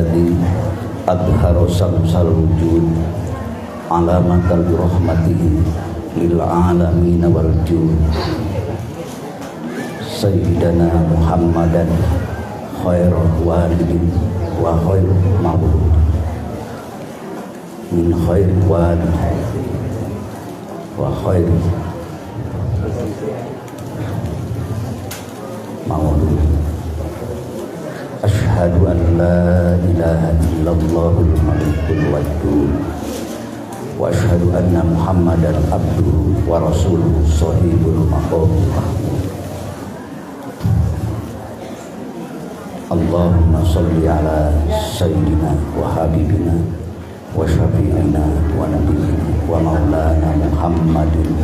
alladzi adhara samsal wujud alamatan bi rahmatihi lil alamin wal jud sayyidina Muhammadan khairul walidin wa khairul mawlud min khair walid wa khair mawlud. Asyhadu an la ilaha illallahul malikul wadud wa asyhadu anna Muhammadan abduhu wa rasuluhu sahibul maqamil mahmud. Allahumma shalli ala sayyidina wa habibina wa syafi'ina wa nabiyyina wa maulana Muhammadin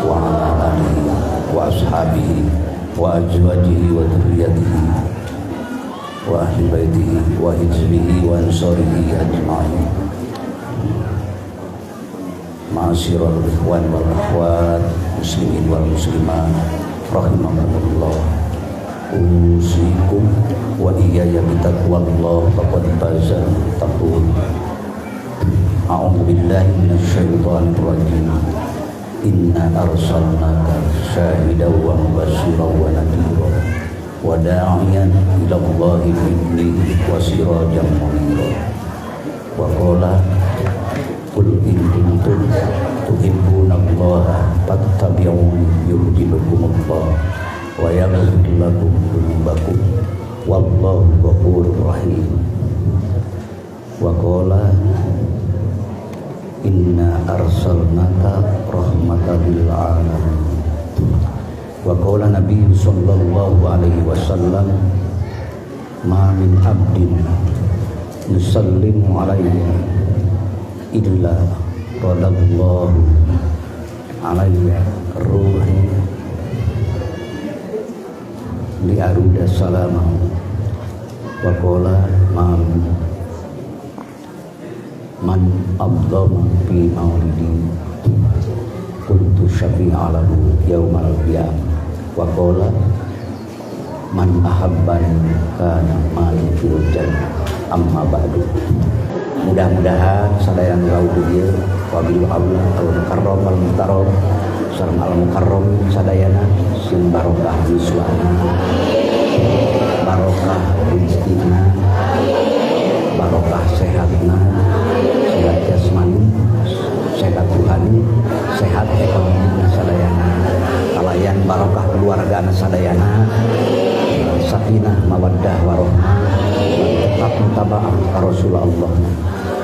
wa ala alihi wa ashabihi wa azwajihi wa dzurriyyatihi wa ahli baitihi wa hizbihi wa ansarihi ajma'in. Ma'asyiral ikhwan wal akhwat, muslimin wal muslimat rahimakumullah. Usikum wa iyaya bitaqwallah faqad fazal muttaqun. A'udzu billahi minasyaitonir rajim. Inna arsalnaka syahidan wa mubasysyiran wa nadhira wa da'iyan ila Allahi bi'idnihi wa sirajan munira. Wa qala qul in kuntum tuhibbunallaha fattabi'uni yuhibbukumullah wa yaghfir lakum dzunubakum wallahu ghafurur rahim. Wa qala inna arsalnaka rahmatan lil alamin. Wa qala nabiy sallallahu alaihi wasallam ma min abdin yusallimu alayya illa radallahu alayya ruhi li aruda salamahu. Wa qala man abdama fi maulidi kuntu syafi'a lahu yaumal qiyamah. Wa qala man ahabbani kana mali fil jannah. Amma ba'du. Mudah-mudahan sadaya nu rawuh ieu wabil Allah al mukarram al muhtaram sareng al mukarram sadayana sing barokah yuswana, barokah rezekina, barokah sehatna, sehat jasmani, sehat ruhani, sehat ekonomi sadayana, kalayan barokah keluarga sadayana, sakinah mawaddah warohmah, tetap mutabaah ka Rasulullah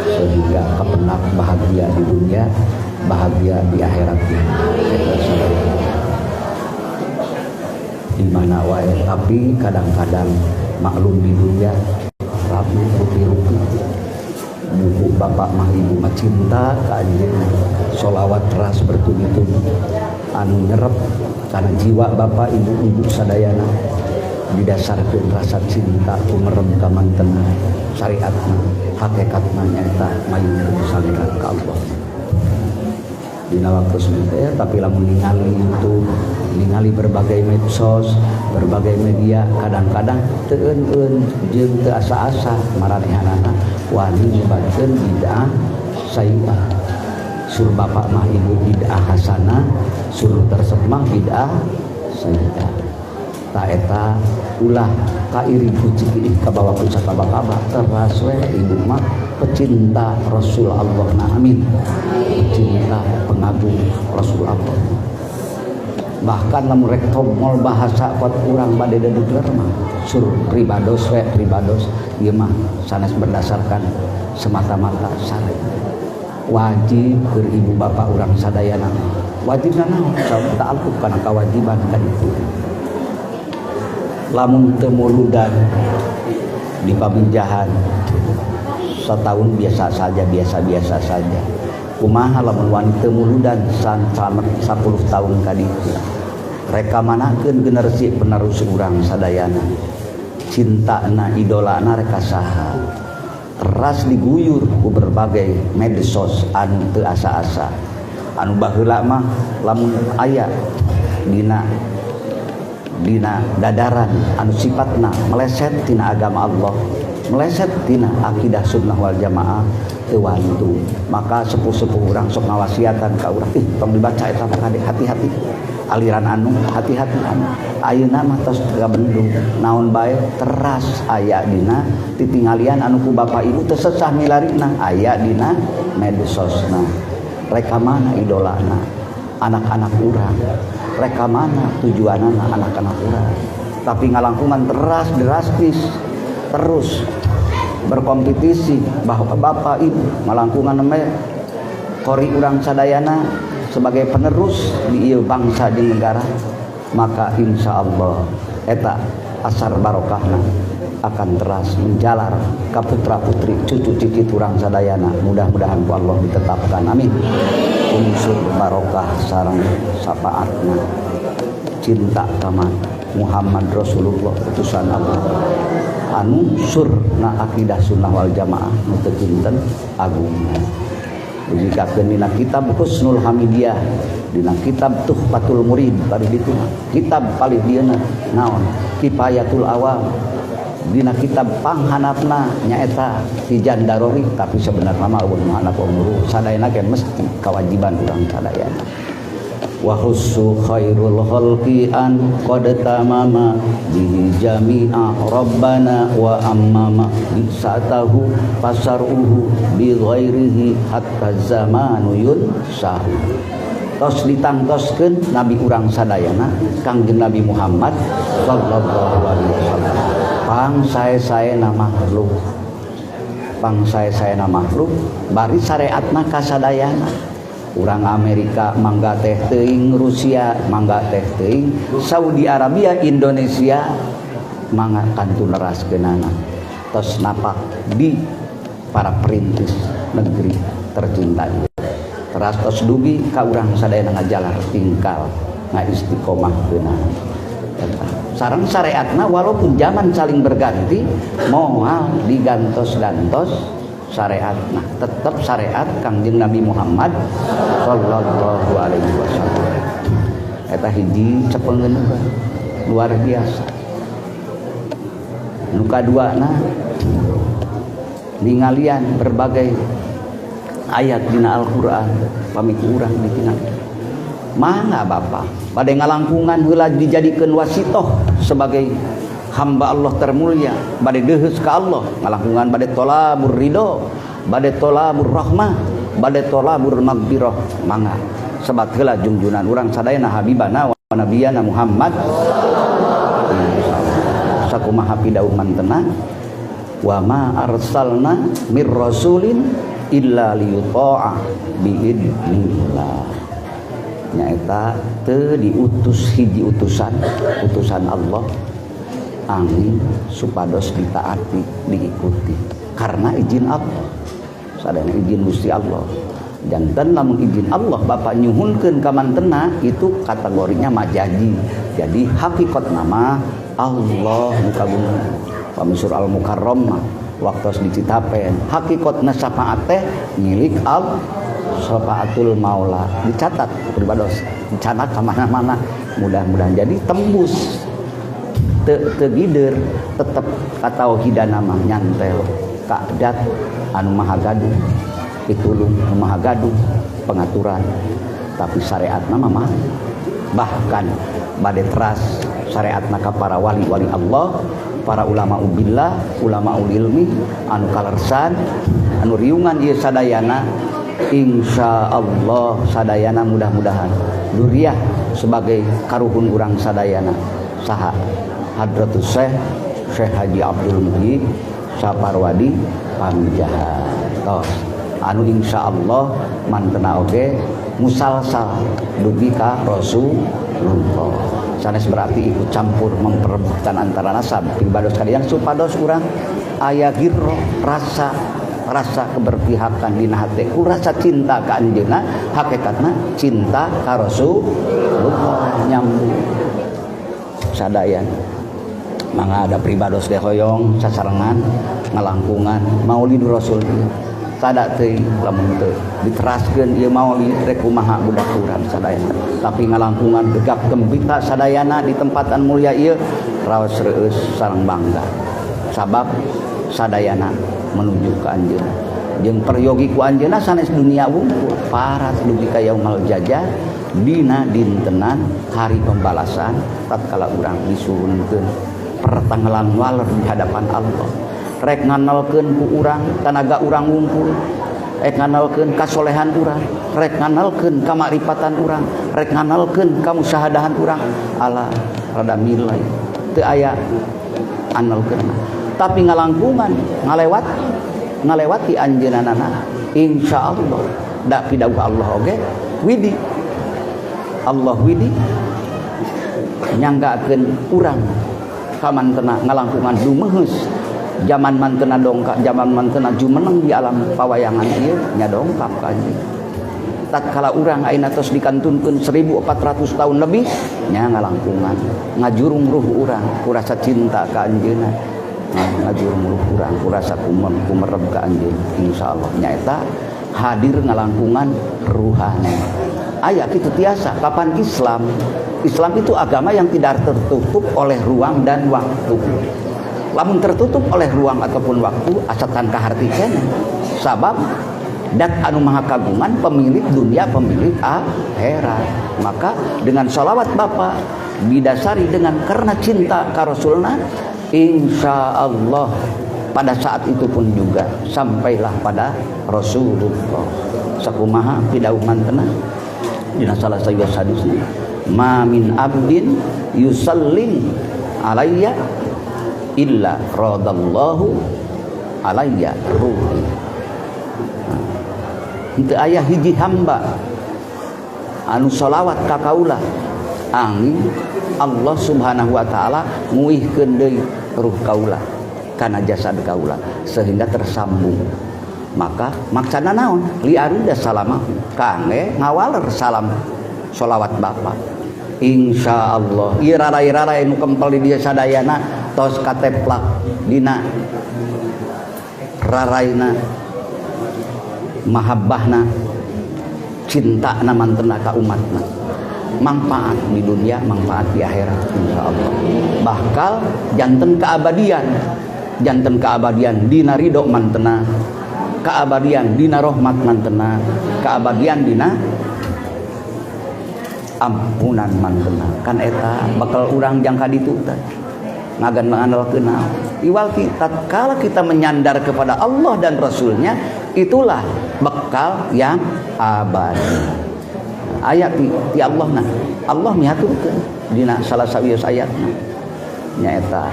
sehingga kapenak bahagia di dunia, bahagia di akhirat. Di mana wae, tapi kadang-kadang maklum di dunia rame rupi-rupi. Buku bapak mah ibu mah cinta ka anjeunna, sholawat teras bertubi-tubi anu nyerep karena jiwa bapak ibu-ibu sadayana didasarkeun rasa cinta kumerem ka mantena syariatna hakikatna nyaeta mayungkeun saliran ka Allah. Dina waktu teh tapi lamun ningali YouTube, ningali berbagai medsos, berbagai media, kadang-kadang teu eun-eun jeung teu asa-asa maranehanana wani nyebatkeun bid'ah sayyi'ah. Sur bapak mah ibu bid'ah hasanah, sur tersep mah bid'ah sayyi'ah. Ta eta ulah kairi ku cikiih kabawa ku sakaba-kaba teras we ibu mah pecinta Rasul Allah. Nah, amin. Pecinta pengagum Rasul Allah. Bahkan lamun rek tomol bahasa kuat urang bade dedegler mah sur pribados we pribados ieu mah sanes berdasarkan semata-mata syariat. Wajib keur ibu bapak urang sadayana. Wajibna naon? Sabab ta'alluq kana kewajiban ka ditu. Lamun teu muludan di pamijahan setahun biasa saja, biasa-biasa saja. Kumaha lamun wani teu muludan 10 tahun ka ditu. Rekamanakeun generasi penerus urang sadayana. Cintana idolana reka saha. Teras diguyur ku berbagai medsos anu teu asa-asa. Anu baheula mah lamun aya dina dina dadaran anu sifatna meleset tina agama Allah, Meleset tina akidah sunnah wal jamaah teu wantu. Maka sepuh-sepuh urang sok ngawasiatan ka urang, ih tong dibaca eta mah kade, hati-hati aliran anu, hati-hati anu. Ayeuna mah tos gabendung naon bae teras aya dina titinggalian anu ku bapak ibu teu sesah milarina aya dina medsosna. Reka mana idolana anak-anak urang, reka mana tujuanana anak-anak urang. Tapi ngalangkungan teras drastis terus berkompetisi bahwa bapak ibu ngalangkungan namanya kori urang sadayana sebagai penerus di ieu bangsa jeung negara, maka insya Allah eta asar barokahna akan teras menjalar ka putra putri cucu cicit urang sadayana. Mudah-mudahan ku Allah ditetapkan, amin. Unsur barokah sareng syafaatna cinta kama Muhammad Rasulullah utusan Allah anu surna akidah sunnah wal jamaah nu teu kinten agungna. Dikakeun dina kitab Husnul Hamidiyah, dina kitab Tuhfatul Murid bari ditu kitab palih dieuna naon Kifayatul Awam, dina kitab panghanapna nyaeta Tijan Darori. Tapi sebenarnya mah eueuh nu hanap umur sadayana ge mesti kewajiban urang sadayana. Wa hussu khairul khalqi an qad tamama bihi jami'a rabbana wa ammama bisatahu fasaruhu bi ghairihi hatta zamanu yunsahu. Tos ditangtoskeun nabi urang sadayana Kangjeng Nabi Muhammad sallallahu alaihi wasallam. Pang sae-saena makhluk, pang sae-saena makhluk bari syariatna kasadayana. Urang Amerika mangga teh teuing, Rusia mangga teh teuing, Saudi Arabia, Indonesia mangga kantun neraskeunana. Tos napak di para perintis negeri tercinta ieu. Teras tos dugi ka urang sadayana ngajalar tingkal ngaistiqomahkeunana. Sareng syariatna walaupun zaman saling berganti moal digantos-gantos syariatna, tetap syariat Kangjeng Nabi Muhammad sallallahu alaihi wasallam. Eta hiji cepengeun luar biasa. Nu kaduana ningalian berbagai ayat dina Al-Qur'an pami ku urang ditingali. Mangga Bapak bade ngalangkungan heula dijadikeun wasitoh sebagai hamba Allah termulia, bade deuheus ka Allah ngalangkungan bade tolabur ridho, bade tolabur rahmah, bade tolabur maghfirah. Mangga sebat heula jungjunan urang sadayana habibana wa nabiyana Muhammad sakumaha pidauh mantena wa ma arsalna mir rasulin illa liyuta'a biidnillah. Nyaeta teu diutus hiji utusan, utusan Allah angin supados ditaati, diikuti karena izin Allah. Sadayana izin Gusti Allah. Janten lamun izin Allah Bapak nyuhunkeun ka mantena itu kategorinya majazi. Jadi hakikat nama Allah nu kagungan. Pami surah Al-Mukarramah waktos dicitapen hakikatna syafaat teh milik Allah, syafaatul maula. Dicatat pribados, dicatat ka mana-mana, mudah-mudahan jadi tembus teu gider, tetep katauhidan mah nyantel ka dat anu maha gaduh pitulung, anu maha gaduh pengaturan. Tapi syariatna mah bahkan bade teras syariatna ka para wali-wali Allah, para ulama ubillah, ulama ulilmi anu kalersan anu riungan ieu sadayana. Insya Allah sadayana mudah-mudahan duriah sebagai karuhun urang sadayana saha Hadratus Syekh Syekh Haji Abdul Muhyi Saparwadi Pamijahan tos anu insya Allah mantena oge musalsal dugi ka Rasulullah. Sanes berarti ikut campur memperebutkan antara nasab pribados kalian supados urang aya girro rasa rasa keberpihakan dina hate ku rasa cinta ka anjeunna, hakikatna cinta ka Rasulullah nyambung sadayana. Mangga ada pribados ge hoyong sasarengan ngalangkungan Maulidur Rasul sada teuing lamun teu diteraskeun ieu maulid rek kumaha budak urang sadayana, tapi ngalangkungan gegap gempita sadayana di tempatan mulia ieu raos reueus sareng bangga sabab Sadayana menuju ka anjeunna. Jeung peryogi ku anjeunna sanes dunia wungkul, parat dugi ka yaumal jaza dina dintenan hari pembalasan tatkala urang disurunkeun pertanggalan waler di hadapan Allah. Rek nganalkeun ku urang tanaga urang wungkul, rek nganalkeun kasolehan urang, rek nganalkeun kamakrifatan urang, rek nganalkeun kamusyahadahan urang, ala rada milai teu aya analkeun. Tapi ngalangkungan ngalewati anjeunna insyaallah da pidawuh Allah oge widi Allah widi nyanggakeun urang kamantena ngalangkungan dumeheus zaman mantena dongkap, zaman mantena jumeneng di alam pawayangan ieu nya dongkap ka anjeun. Tatkala urang ayeuna tos dikantunkeun 1400 tahun lebih nya ngalangkungan ngajurung ruh urang ku rasa cinta ka anjeunna, ngajurung ruh urang ku rasa kumerep ka anjeun. Insyaallah nyaeta hadir ngalangkungan ruhani. Aya kitu tiasa kapan Islam. Islam itu agama yang tidak tertutup oleh ruang dan waktu. Lamun tertutup oleh ruang ataupun waktu asa tan kaharti keneh. Sabab dat anu maha kagungan pemilik dunia pemilik akhirat. Maka dengan sholawat Bapak didasari dengan karena cinta ka Rasulna, insyaallah pada saat itu pun juga sampailah pada Rasulullah. Sakumaha pidawuh mantena dina salah sawios hadisna, ma min abdin yusallim alayya illa radallahu alayya ruhi. Henteu aya hiji hamba anu sholawat ka kaula angin Allah Subhanahu wa taala nguihkeun deui ruh kaula kana jasad kaula sehingga tersambung. Maka maksana naon? Li arida salamahu kangge ngawaler salam sholawat Bapak. Insyaallah ieu rarai-rarai nu kempel di dieu sadayana tos kateplak dina raraina mahabbahna cintana mantena ka umatna, manfaat di dunia manfaat di akhirat insyaallah. Bakal janten keabadian, janten keabadian dina ridho mantena, keabadian dina rahmat mantena, keabadian dina ampunan mantena. Kan eta bakal urang jangka ditu teh ngagan mengandalkeun naon. Iwal tatkala kita menyandar kepada Allah dan Rasulnya, itulah bekal yang abadi. Ayat ti Allah na, Allah mihaturkeun dina salah sawios ayatna nyaeta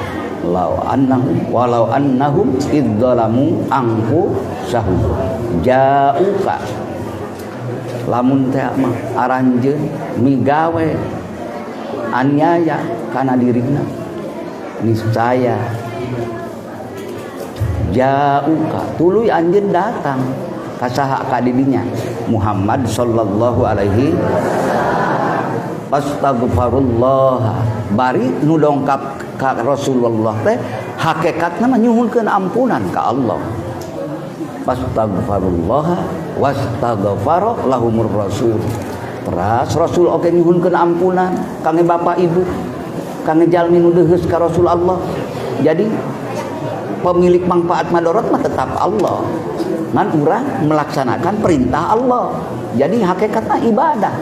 law annahum walau annahum idzalamu anfusahum ja'uka. Lamun teh mah aranjeun migawe aniaya kana dirina niscaya ja'uka tuluy anjeun datang ka saha ka didinya Muhammad sallallahu alaihi astaghfirullah. Bari nu dongkap ka Rasulullah teh hakikatna mah nyuhunkeun ampunan ka Allah. Astaghfirullah wastaghfara lahumur rasul. Teras Rasul oge nyuhunkeun ampunan kangge bapak ibu, kangge jalmi nu deuheus ka Rasul Allah. Jadi pemilik manfaat madorot mah tetap Allah. Ngan urang melaksanakan perintah Allah. Jadi hakikatna ibadah.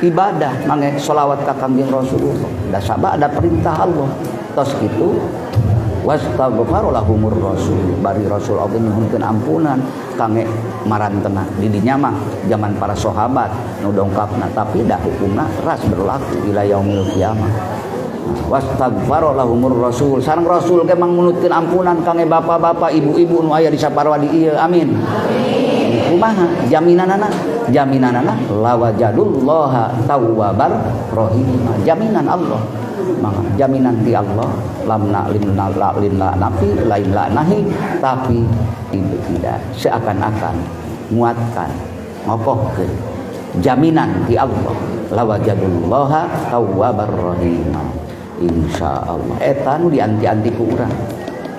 Ibadah mangge sholawat ka Kangjeng Rasulullah. Da sabab ada perintah Allah. Tos kitu wastaghfara lahumur rasul. Bari Rasul oge nyuhunkeun ampunan kangge marantena. Di dinya mah zaman para sahabat nu dongkapna, tapi dah hukumna ras berlaku ila yaumil kiamah. Wastaghfara lahumur rasul. Sareng Rasul ge mangunutkeun ampunan kangge bapak-bapak, ibu-ibu nu aya di saparwadi ieu. Amin. Amin. Kumaha jaminanana? Jaminanana lawajadullaha tawwabar rahim. Jaminan Allah. Maka jaminan di Allah lam na'lim la lin la nafi lain la nahi, tapi itu tidak seakan-akan nguatkan ngokohkeun jaminan di Allah lawajadullaha tawwabar rahim. Insyaallah eta nu dianti-anti ku urang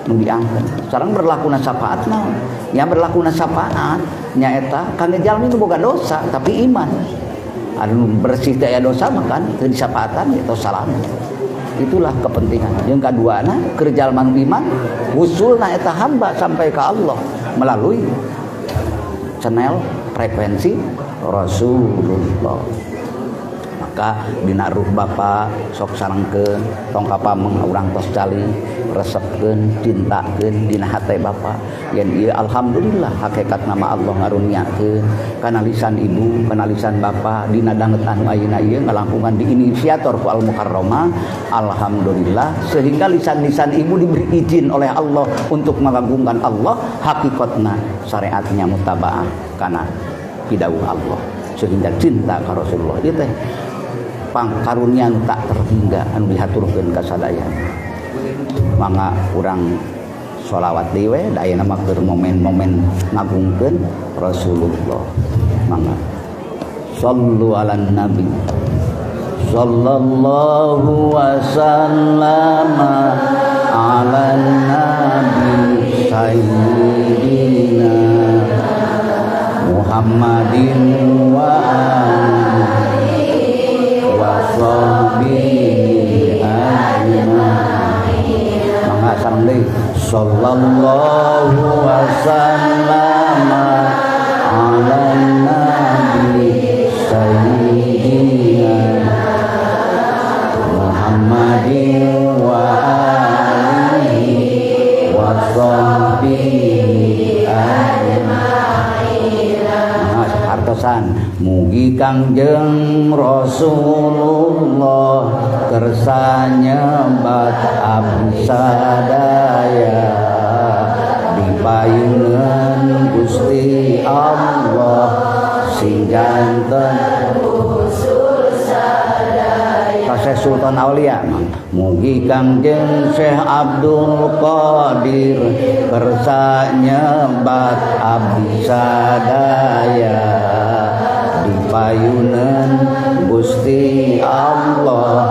nu diangkeun sareng berlakuna syafaat naon nya berlakuna syafaat nyaeta kangge jalmi nu boga dosa tapi iman anu bersih teh aya dosa mah kan teu disafaatan atau salam. Itulah kepentingan. Yang kaduana keur jalma nu iman, usulna eta hamba sampai ke Allah melalui channel frekuensi Rasulullah. Maka dina ruh bapa sok sarengkeun tong kapameng urang tos cali resepkeun cintakeun dina hate bapa yen ieu alhamdulillah hakikat nama Allah ngaruniakeun kana lisan ibu kana lisan bapa dina danget anu ayeuna ieu ngalangkungan di inisiator ku Al Mukarramah, alhamdulillah sehingga lisan-lisan ibu diberi izin oleh Allah untuk mengagungkan Allah, hakikatna syariatnya mutabaah kana pidawuh Allah sehingga cinta ka Rasulullah ieu teh pangkarunia nu tak terhingga anu dihaturkeun ka sadayana. Mangga urang sholawat deui we da ayeuna mah keur momen-momen ngagungkeun Rasulullah. Mangga sallu ala nabi sallallahu wasallama ala nabi sayyidina Muhammadin wa alihi wa sahbihi ajma'in. Mangga sareng deui sallallahu wasallama ala nabi sayyidina Muhammadin wa alihi wa sahbihi ajma'in. Hartosan mugi Kangjeng Rasulullah kersa nyebat abdi sadaya dipayungan Gusti Allah sing janten usul sadaya. Syekh Sultan Aulia mugi Kangjeng Syekh Abdul Qadir kersa nyebat abdi sadaya dipayunan Gusti Allah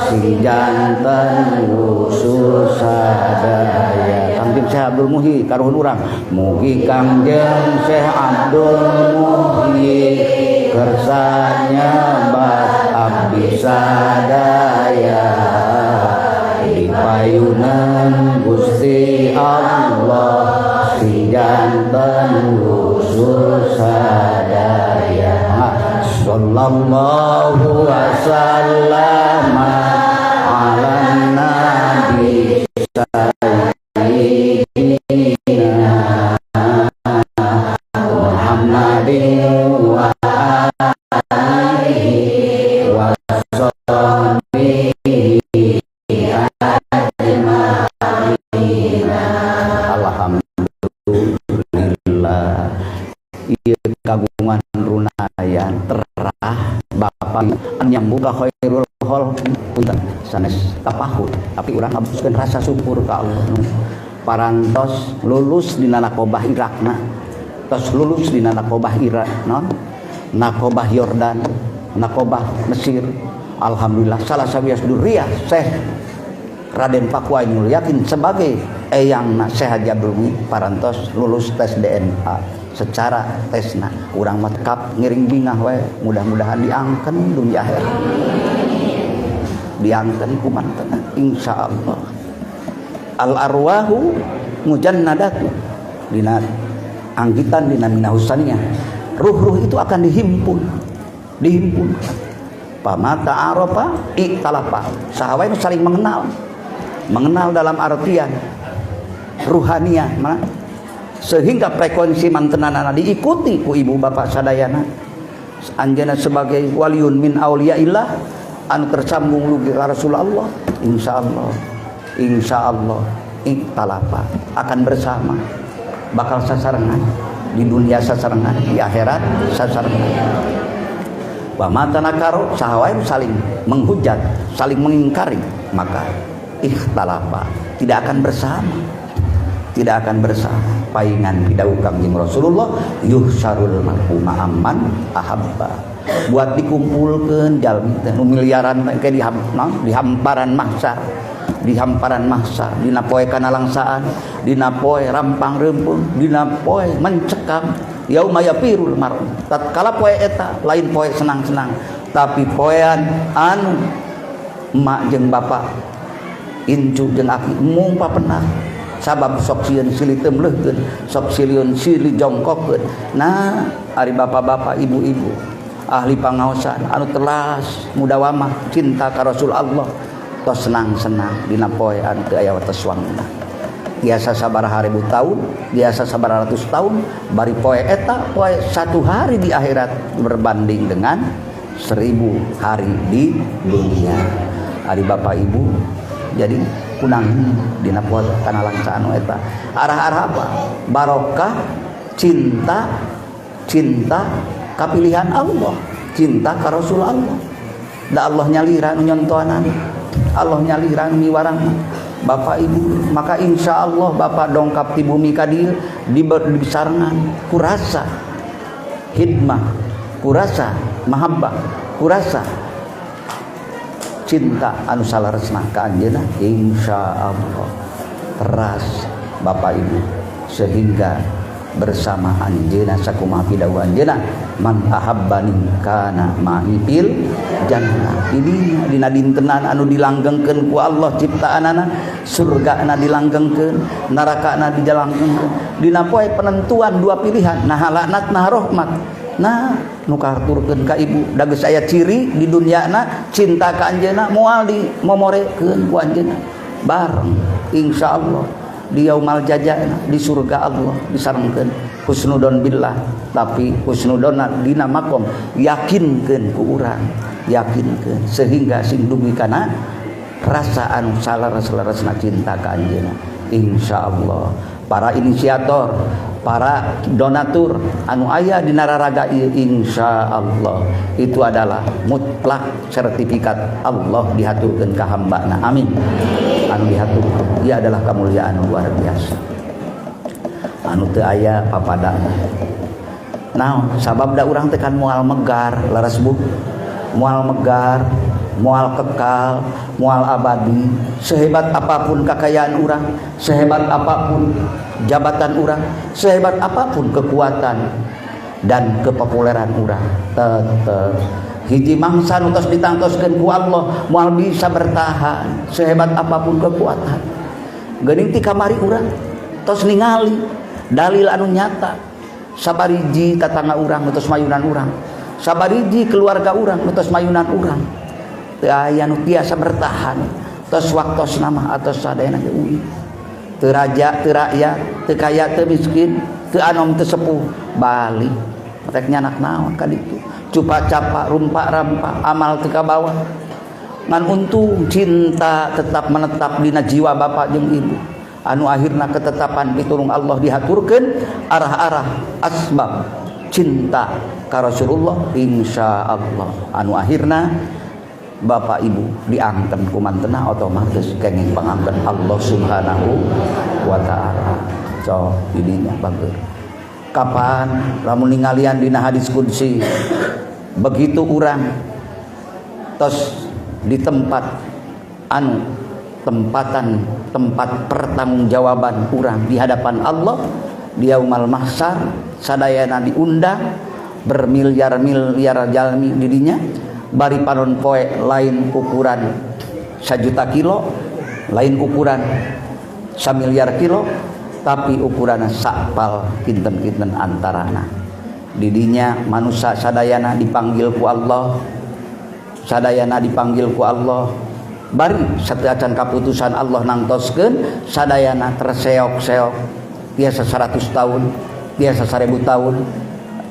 sing janten usul sadaya. Kangjeng Syekh Abdul Muhyi karuhun urang mugi Kangjeng Syekh Abdul Muhyi kersa nyebat abdi sadaya dipayunan Gusti Allah sing janten usul sadaya. Sallallahu wasallama ala nabi sayyidina Muhammadin wa alihi wa sahbihi ajma'in. Alhamdulillah ieu kagungan runayan terah bapa nyambung ka khairul khol punten sanes tapahut tapi urang ngabuskeun rasa syukur ka Allah parantos lulus dina nakobah Irakna tos lulus dina nakobah Irak non nakobah Yordan nakobah Mesir. Alhamdulillah salah sawias duriyah Syekh Raden Pakuainul Yakin sebagai eyangna Syekh Haji Abdul Muhyi parantos lulus tes DNA secara tesna urang mah kap ngiring bingah we mudah-mudahan diangken dunia akhirat diangken ku mantena insyaallah. Al arwahu mujannadatu dina anggitan dina minahusannya ruh-ruh itu akan dihimpun dihimpun pamata arafa iktalafa saha wae saling mengenal mengenal dalam artian ruhaniah mana sehingga frekuensi mantenanana diikuti ku ibu bapak sadayana anjeunna sebagai waliun min auliyaillah anu tersambung lugi ka Rasulullah insyaallah insyaallah iktalafa akan bersama bakal sasarengan di dunia sasarengan di akhirat sasarengan. Wa matanakaru saha wae saling menghujat saling mengingkari maka ikhtalafa tidak akan bersama tidak akan bersama. Paingan pidawuh Kangjeng Rasulullah yuhsyarul mar'u ma'amman ahabba buat dikumpulkeun jalmi teh nu miliaran teh di hamparan mahsyar di hamparan mahsyar dina poe kanalangsaan dina poe rampang reumpung dina poe mencekam yauma yafirul mar'u tatkala poe eta lain poe senang-senang tapi poean anu emak jeung bapak Incu jeung aki embung papenak sabab sok sieun silih teumleuhkeun, sok sieun silih jongkokkeun. Nah, ari bapak-bapak, ibu-ibu ahli pangaosan anu telas mudawamah cinta ka Rasul Allah tos senang-senang dina poe anu teu aya wates wanguna. Biasa sabaraha ribu tahun, biasa sabaraha ratus tahun, bari poe eta poe satu hari di akhirat berbanding dengan 1000 hari di dunia. Ari bapak ibu jadi kunang dina poe kana langsa anu eta. Arah-arah apa? Barokah cinta, cinta kapilihan Allah, cinta ka Rasul Allah. Da Allah nyalira nu nyontohanan, Allah nyalira nu miwarangna. Bapak ibu, maka insya Allah bapak dongkap di bumi ka dieu disarengan kurasa hikmah, kurasa mahabbah, kurasa cinta anu salaresna ka anjeunna, insya Allah teras bapak ibu sehingga bersama anjeunna sakumaha pidawuh anjeunna man ahabbani kana ma'i fil jannah. Ini dina dintenan anu dilanggengkeun ku Allah ciptaanana, surgana dilanggengkeun, narakana dijalanggengkeun. Dina poe penentuan dua pilihan, nah laknat nah rahmat. Nah nu kahaturkeun ka ibu da geus aya ciri di dunyana cinta ka anjeunna moal dimomorekeun ku anjeunna bareng insyaallah di yaumal jazana di surga Allah disarengkeun husnudon billah, tapi husnudonna dina makom yakinkeun ku urang, yakinkeun sehingga sing dugi kana rasa anu salares-laresna cinta ka anjeunna. Insyaallah para inisiator, para donatur anu aya dina raraga ieu insyaallah itu adalah mutlak sertifikat Allah dihaturkeun ka hambana. Amin. Anu dihaturkeun ieu adalah kemuliaan luar biasa anu teu aya papadana. Naon sabab da urang teh kan moal megar, laras bu, moal megar, moal kekal, moal abadi. Sehebat apapun kekayaan urang, sehebat apapun jabatan urang, sehebat apapun kekuatan dan kepopuleran urang, tetep hiji mangsa nu tos ditangtoskeun ku Allah moal bisa bertahan sehebat apapun kekuatan. Geuning ti kamari urang tos ningali dalil anu nyata, sabariji tatangga urang nu tos mayunan urang, sabariji keluarga urang nu tos mayunan urang, teu aya nu tiasa bertahan. Tos waktosna mah atos sadayana ge uih. Teu raja teu rakyat, teu kaya teu miskin, teu anom teu sepuh, balik rek nyanak naon ka ditu, cupa capa rumpak rampa amal teu kabawa. Ngan untung cinta tetap menetap dina jiwa bapak jeung ibu anu akhirna ketetapan pitulung Allah dihaturkeun arah-arah asbab cinta ka Rasulullah insyaallah anu akhirna bapak ibu diangken ku mantena otomatis kenging pangangken Allah Subhanahu wa taala. So didinya bager kapan lamun ningalian dina hadis qudsi begitu urang tos di tempat anu tempatan tempat pertanggungjawaban urang di hadapan Allah di yaumal mahsyar sadayana diundang bermiliar-miliar jalmi didinya bari panon poe lain ukuran 1 juta kilo, lain ukuran 1 miliar kilo, tapi ukuran sakpal kinten-kinten antarana. Didinya manusia sadayana dipanggil ku Allah, sadayana dipanggil ku Allah, bari sateuacan kaputusan Allah nangtoskeun sadayana terseok-seok tiasa 100 tahun, tiasa 1000 tahun,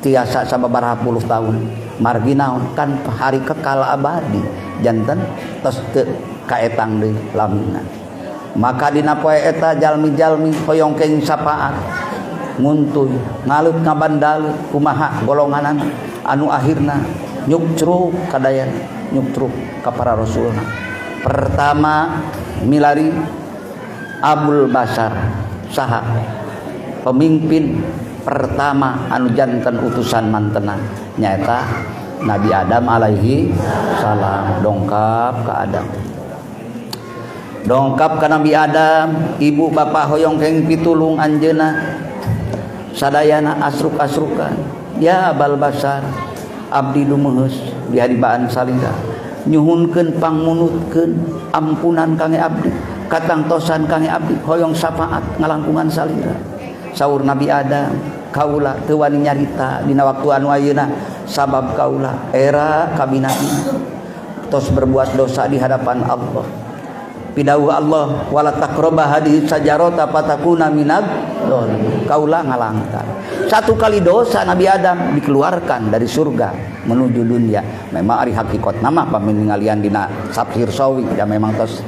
tiasa sababaraha puluh tahun. Margi naon kan hari kekal abadi janten tos teu kaetang deui lamina. Maka dina poe eta jalmi-jalmi hoyong keng syafaat nguntuy ngalut ngabandalut kumaha golonganana anu akhirna nyukcruk kadayana nyukcruk ka para rasulna. Pertama milari Abul Basar saha pemimpin pertama anu janten utusan mantena nyaeta Nabi Adam alaihi salam. Dongkap ka Adam, dongkap ka Nabi Adam, ibu bapak hoyong keng pitulung anjeunna sadayana asruk-asrukan ya Abal Basar abdi dumeheus di haribaan salira nyuhunkeun pangmunutkeun ampunan kangge abdi Katangtosan kangge abdi hoyong syafaat ngalangkungan salira. Saur Nabi Adam, kaula teu wani nyarita dina waktu anu ayeuna sabab kaula era kabinabi tos berbuat dosa di hadapan Allah. Pidawuh Allah, wala taqraba hadhihi sajarata fatakuna minad dzalimin. Kaula ngalangkar. Satu kali dosa Nabi Adam dikeluarkan dari surga menuju dunia. Memang ari hakikat nama paminingalian dina tafsir sawi ya memang tos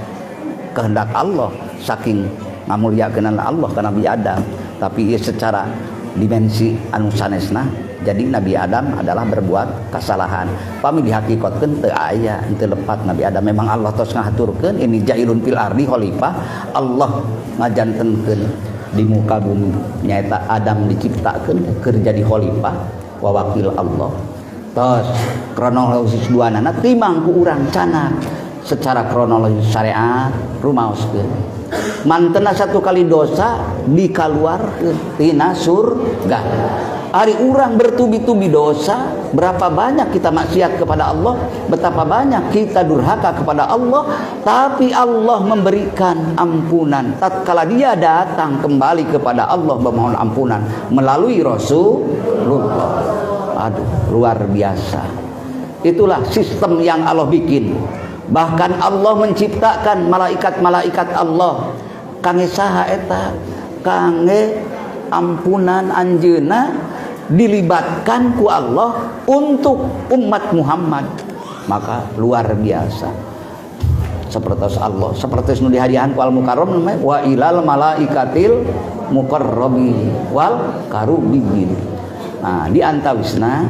kehendak Allah saking ngamulyakeun Allah ka Nabi Adam. Tapi ieu secara dimensi anu sanesna jadi Nabi Adam adalah berbuat kesalahan. Pami dihakikatkeun teu aya, teu lepat Nabi Adam. Memang Allah tos ngahaturkeun ini jailun fil ardi khalifah, Allah ngajantenkeun di muka bumi nyaeta Adam diciptakeun keur jadi khalifah wa wakil Allah. Tos kronologis duanana timang ku urang cana secara kronologis syariat rumaoskeun. Mantena satu kali dosa dikaluarkeun tina surga. Ari urang bertubi-tubi dosa, berapa banyak kita maksiat kepada Allah, betapa banyak kita durhaka kepada Allah, tapi Allah memberikan ampunan tatkala dia datang kembali kepada Allah memohon ampunan melalui Rasulullah. Aduh, luar biasa. Itulah sistem yang Allah bikin. Bahkan Allah menciptakan malaikat-malaikat Allah kangge saha eta? Kangge ampunan anjeunna dilibatkan ku Allah untuk umat Muhammad. Maka luar biasa. Seperti Allah, seperti nu dihadiahan ku Al Mukarram namanya wa ilal malaikatil muqarrabin wal karubin. Nah, di antawisna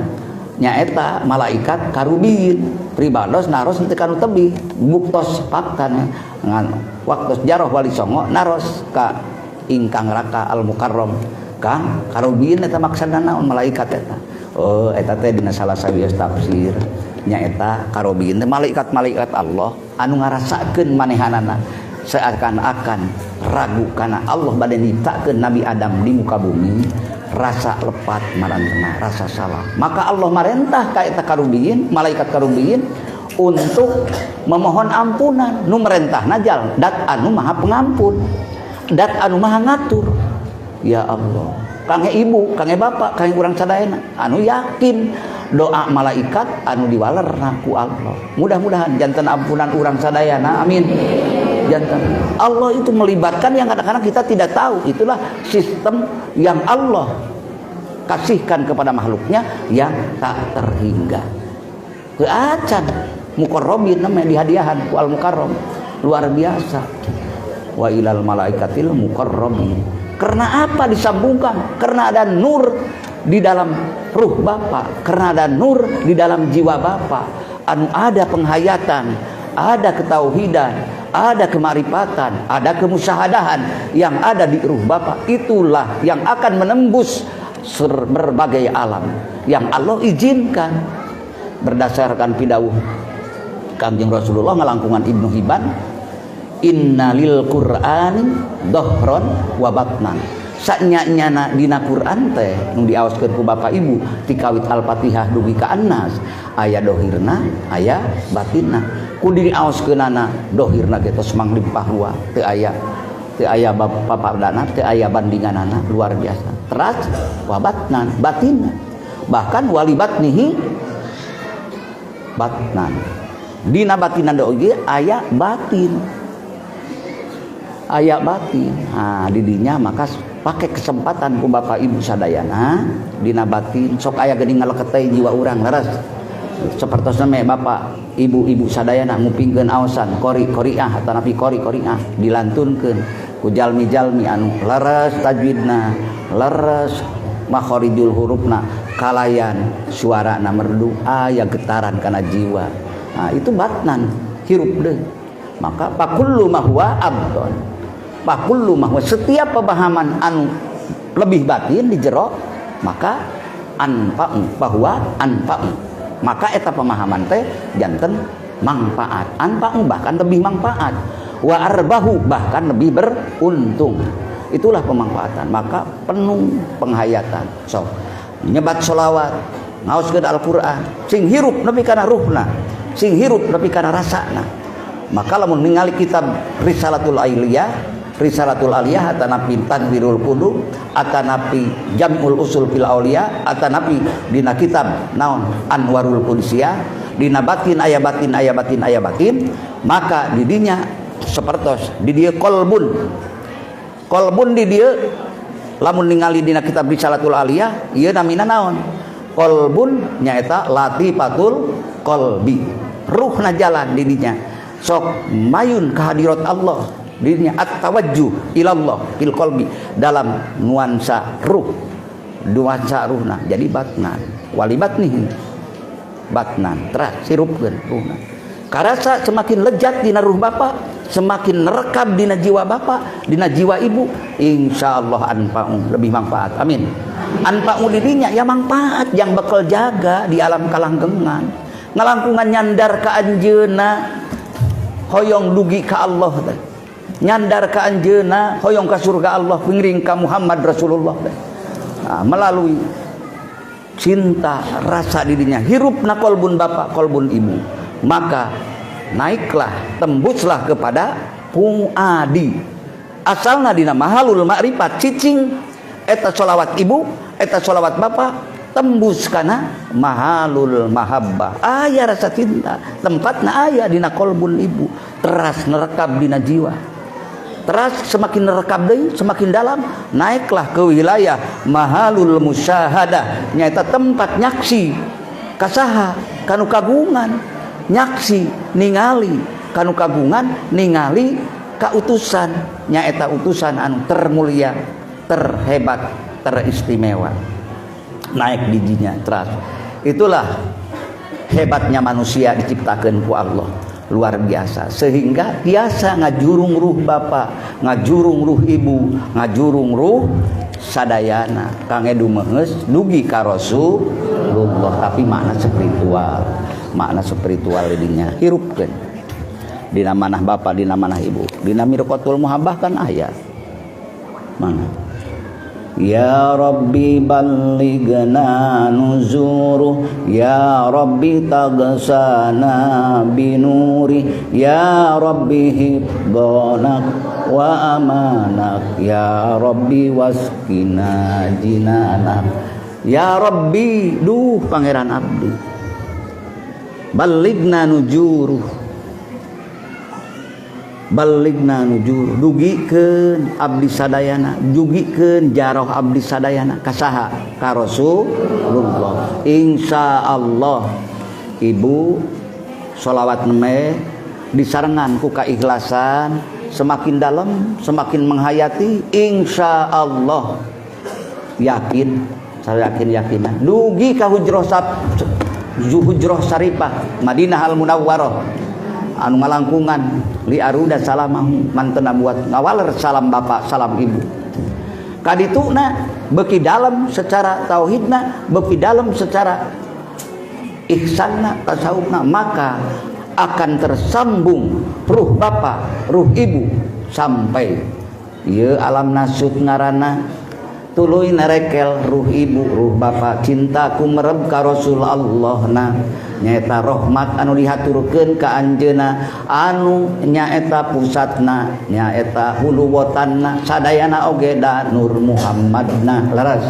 nyaeta malaikat karubin pribados naros teu kanu tebih buktos faktana ngan waktu jaroh wali songo naros ka ingkang raka Al Mukarram Kang karubin eta maksudna naon malaikat eta? Oh, eta teh dina salah sawios tafsir nyaeta karubin teh malaikat-malaikat Allah anu ngarasakeun manehanana seakan-akan ragu kana Allah bade nyiptakeun Nabi Adam di muka bumi, rasa lepat marantena, rasa salah. Maka Allah marentah ka eta karubin, malaikat karubin untuk memohon ampunan. Nu merentahna jal dat anu maha pengampun, dat anu maha ngatur. Ya Allah, kangge ibu, kangge bapak, kangge urang sadayana anu yakin doa malaikat anu diwalerna ku Allah. Mudah-mudahan janten ampunan urang sadayana, amin. Janten Allah itu melibatkan yang kadang-kadang kita tidak tahu. Itulah sistem yang Allah kasihkan kepada makhluknya yang tak terhingga. Keacan mukarrabin namanya dihadiahan ku Al Mukarram, luar biasa. Wa ilal malaikatil mukarrabin. Karena apa disambungkan? Karena ada nur di dalam ruh Bapak, karena ada nur di dalam jiwa Bapak. Anu ada penghayatan, ada ketauhidan, ada kemarifatan, ada kemusyahadahan yang ada di ruh Bapak. Itulah yang akan menembus berbagai alam yang Allah izinkan berdasarkan pidawuh Kangjeng Rasulullah ngalangkungan Ibnu Hibban, innalil Qur'ani dohron wa batnan. Sanya-nyana dina Quran teh nu diaoskeun ku bapak ibu tikawit Al-Fatihah dugi ka An-Nas, aya dohirna aya batinna. Ku diaoskeunana dohirna ge tos manglimpah ruah, teu aya, teu aya papadana, teu aya bandinganana, luar biasa. Teras wa batnan, batinna, bahkan walibatnihi batnan, dina batinan oge aya batin, aya batin. Nah, didinya maka pakai kesempatan ku bapak ibu sadayana dina batin sok aya geuning ngaleketei jiwa urang leres. Sapertosna me bapak ibu-ibu sadayana ngupingkeun aosan qori qoriah atanapi qori qoriah dilantunkeun ku jalmi-jalmi anu leres tajwidna, leres makharijul hurufna, kalayan suarana merdu, aya getaran kana jiwa. Nah, itu batnan hirup deui. Maka pakullu ma huwa abdon, pakullu ma huwa, setiap pemahaman anu lebih batin di jero maka anfa'u, bahwa anfa'u, maka eta pemahaman teh janten manfaat, anfa'u bahkan lebih manfaat, wa arbahu bahkan lebih beruntung. Itulah pemanfaatan, maka penuh penghayatan. So nyebat sholawat, ngaoskeun Al-Qur'an, sing hirup nepi kana ruhna, sing hirup nepi kana rasana. Maka lamun ningali kitab Risalatul Aliyah, Risalatul Aliyah atanapi Tanwirul Qulub, atanapi Jami'ul Usul fil Auliya, atanapi dina kitab naon Anwarul Qudsiyah, dina batin aya batin aya batin aya batin, maka di dinya sapertos di dieu kolbun. Kolbun di dieu lamun ningali dina kitab Risalatul Aliyah ieu namina naon? Kolbun nyaeta latifatul qalbi. Ruhna jalan di dinya. Sok mayun kehadirat Allah dirinya, at-tawajjuh ilallah fil qalbi, dalam nuansa ruh, nuansa ruhna jadi batnan wali batnih batnan teras sirupkeun ruhna. Karasa semakin lejat dina ruh bapa, semakin nerekam dina jiwa bapa, dina jiwa ibu, insyaallah anfa'u lebih manfaat. Amin. Anfa'u dirinya ya manfaat yang bakal jaga di alam kalanggengan, ngalangkungan nyandar ka anjeunna hoyong dugi ka Allah teh, nyandar ka anjeunna hoyong ka surga Allah, ngiring ka Muhammad Rasulullah teh. Nah, melalui cinta rasa dirinya hirupna kolbun bapak kolbun ibu, maka naiklah tembuslah kepada fuadi. Asalna dina mahalul makrifat cicing eta sholawat ibu eta sholawat bapak tembus kana mahalul mahabbah, aya rasa cinta tempatna aya dina kolbun ibu, teras nerekam dina jiwa, teras semakin nerekam deui semakin dalam naiklah ke wilayah mahalul musyahadah, nyaeta tempat nyaksi kasaha kanu kagungan, nyaksi ningali kanu kagungan, ningali kautusan, nyaeta utusan anu termulia, terhebat, teristimewa, naik bijinya teras. Itulah hebatnya manusia diciptakan ku Allah, luar biasa, sehingga biasa ngajurung ruh bapa, ngajurung ruh ibu, ngajurung ruh sadayana kang edu meungeus dugi ka Rasulullah. Tapi makna spiritual, makna spiritual dinya hirupkeun dina manah bapa, dina manah ibu, dina mirqatul muhabbah kan aya mana ya Rabbi ballighna nuzuru, ya Rabbi tagsana binuri, ya Rabbi hibbanak wa amanak, ya Rabbi waskina jinanak. Ya Rabbi, duh pangeran abdi, ballighna nuzuru, baligna nujur, dugikeun abdi sadayana, dugikeun jaroh abdi sadayana kasaha ka Rasulullah. Insyaallah ibu sholawat neme disarengan ku kaikhlasan semakin dalam semakin menghayati, insyaallah yakin, saya yakin yakinan dugi ka hujroh hujroh saripah Madinah al Munawwarah anu ngalangkungan li aruda salamahu mantena buat ngawaler salam bapak salam ibu. Kadituna beki dalam secara tauhidna, beki dalam secara ihsanna tasawufna, maka akan tersambung ruh bapak ruh ibu sampai ieu alam nasut ngaranna tuluy nerekel ruh ibu ruh bapak cintaku mereb ka Rasul Allah na nyaeta rahmat anu dihaturkeun ka anjeunna anu nyaeta pusatna nyaeta huluwotanna sadayana oge da Nur Muhammadna. Laras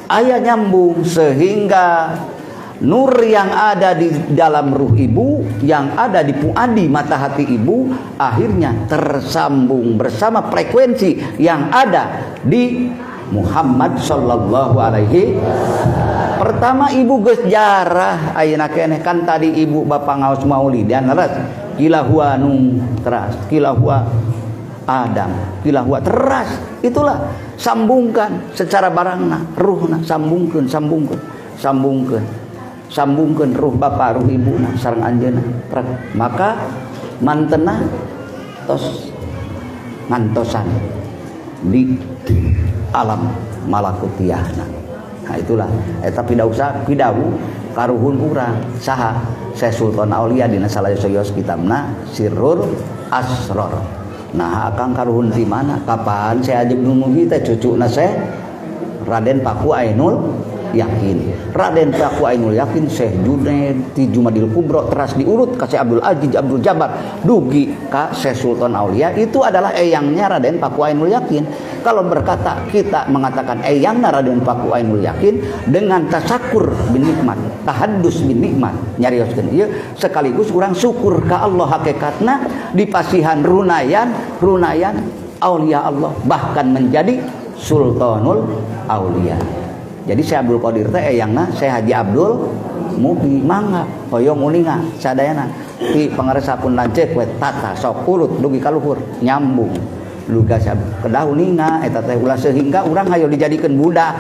aya nyambung sehingga nur yang ada di dalam ruh ibu, yang ada di puadi mata hati ibu, akhirnya tersambung bersama frekuensi yang ada di Muhammad sallallahu alaihi. Pertama ibu geus jarah ayeuna keneh kan tadi ibu bapak ngaos maulidan leres kila huwa nu teras kila huwa Adam kila huwa teras, itulah sambungkan secara barangna ruhna, sambungkeun sambungkeun sambungkeun sambungkeun ruh bapak ruh ibuna sareng anjeunna, maka mantena tos ngantosan di alam malakutiyahna. Nah itulah eta pidausa pidawu karuhun urang saha Syekh Sultan Aulia dina salayos-yos kitabna Sirrul Asror. Nah akang karuhun di mana kapan saya ajib nunggu teh cucuna Syekh Raden Paku Ainul Yakin. Raden Paku Ainul Yakin Syekh Junaid ti Jumadil Kubro teras diurut ka Syekh Abdul Aziz Abdul Jabbar dugi ka Syekh Sultan Aulia, itu adalah eyangnya Raden Paku Ainul Yakin. Kalau berkata kita mengatakan eyangna Raden Paku Ainul Yakin dengan tasakur bin nikmat, tahaddus bin nikmat, nyarioskeun ieu sekaligus urang syukur ka Allah hakikatna dipasihan runayan runayan aulia Allah, bahkan menjadi Sultanul Aulia. Jadi Syekh Abdul Qadir teh eyangna Syekh Haji Abdul Muhyi. Mangga hoyong uninga sadayana ti pangarsa pun lanceuk we tata sok urut dugi ka luhur nyambung lugas kedah uninga eta teh, ulah sehingga urang hayo dijadikeun budak,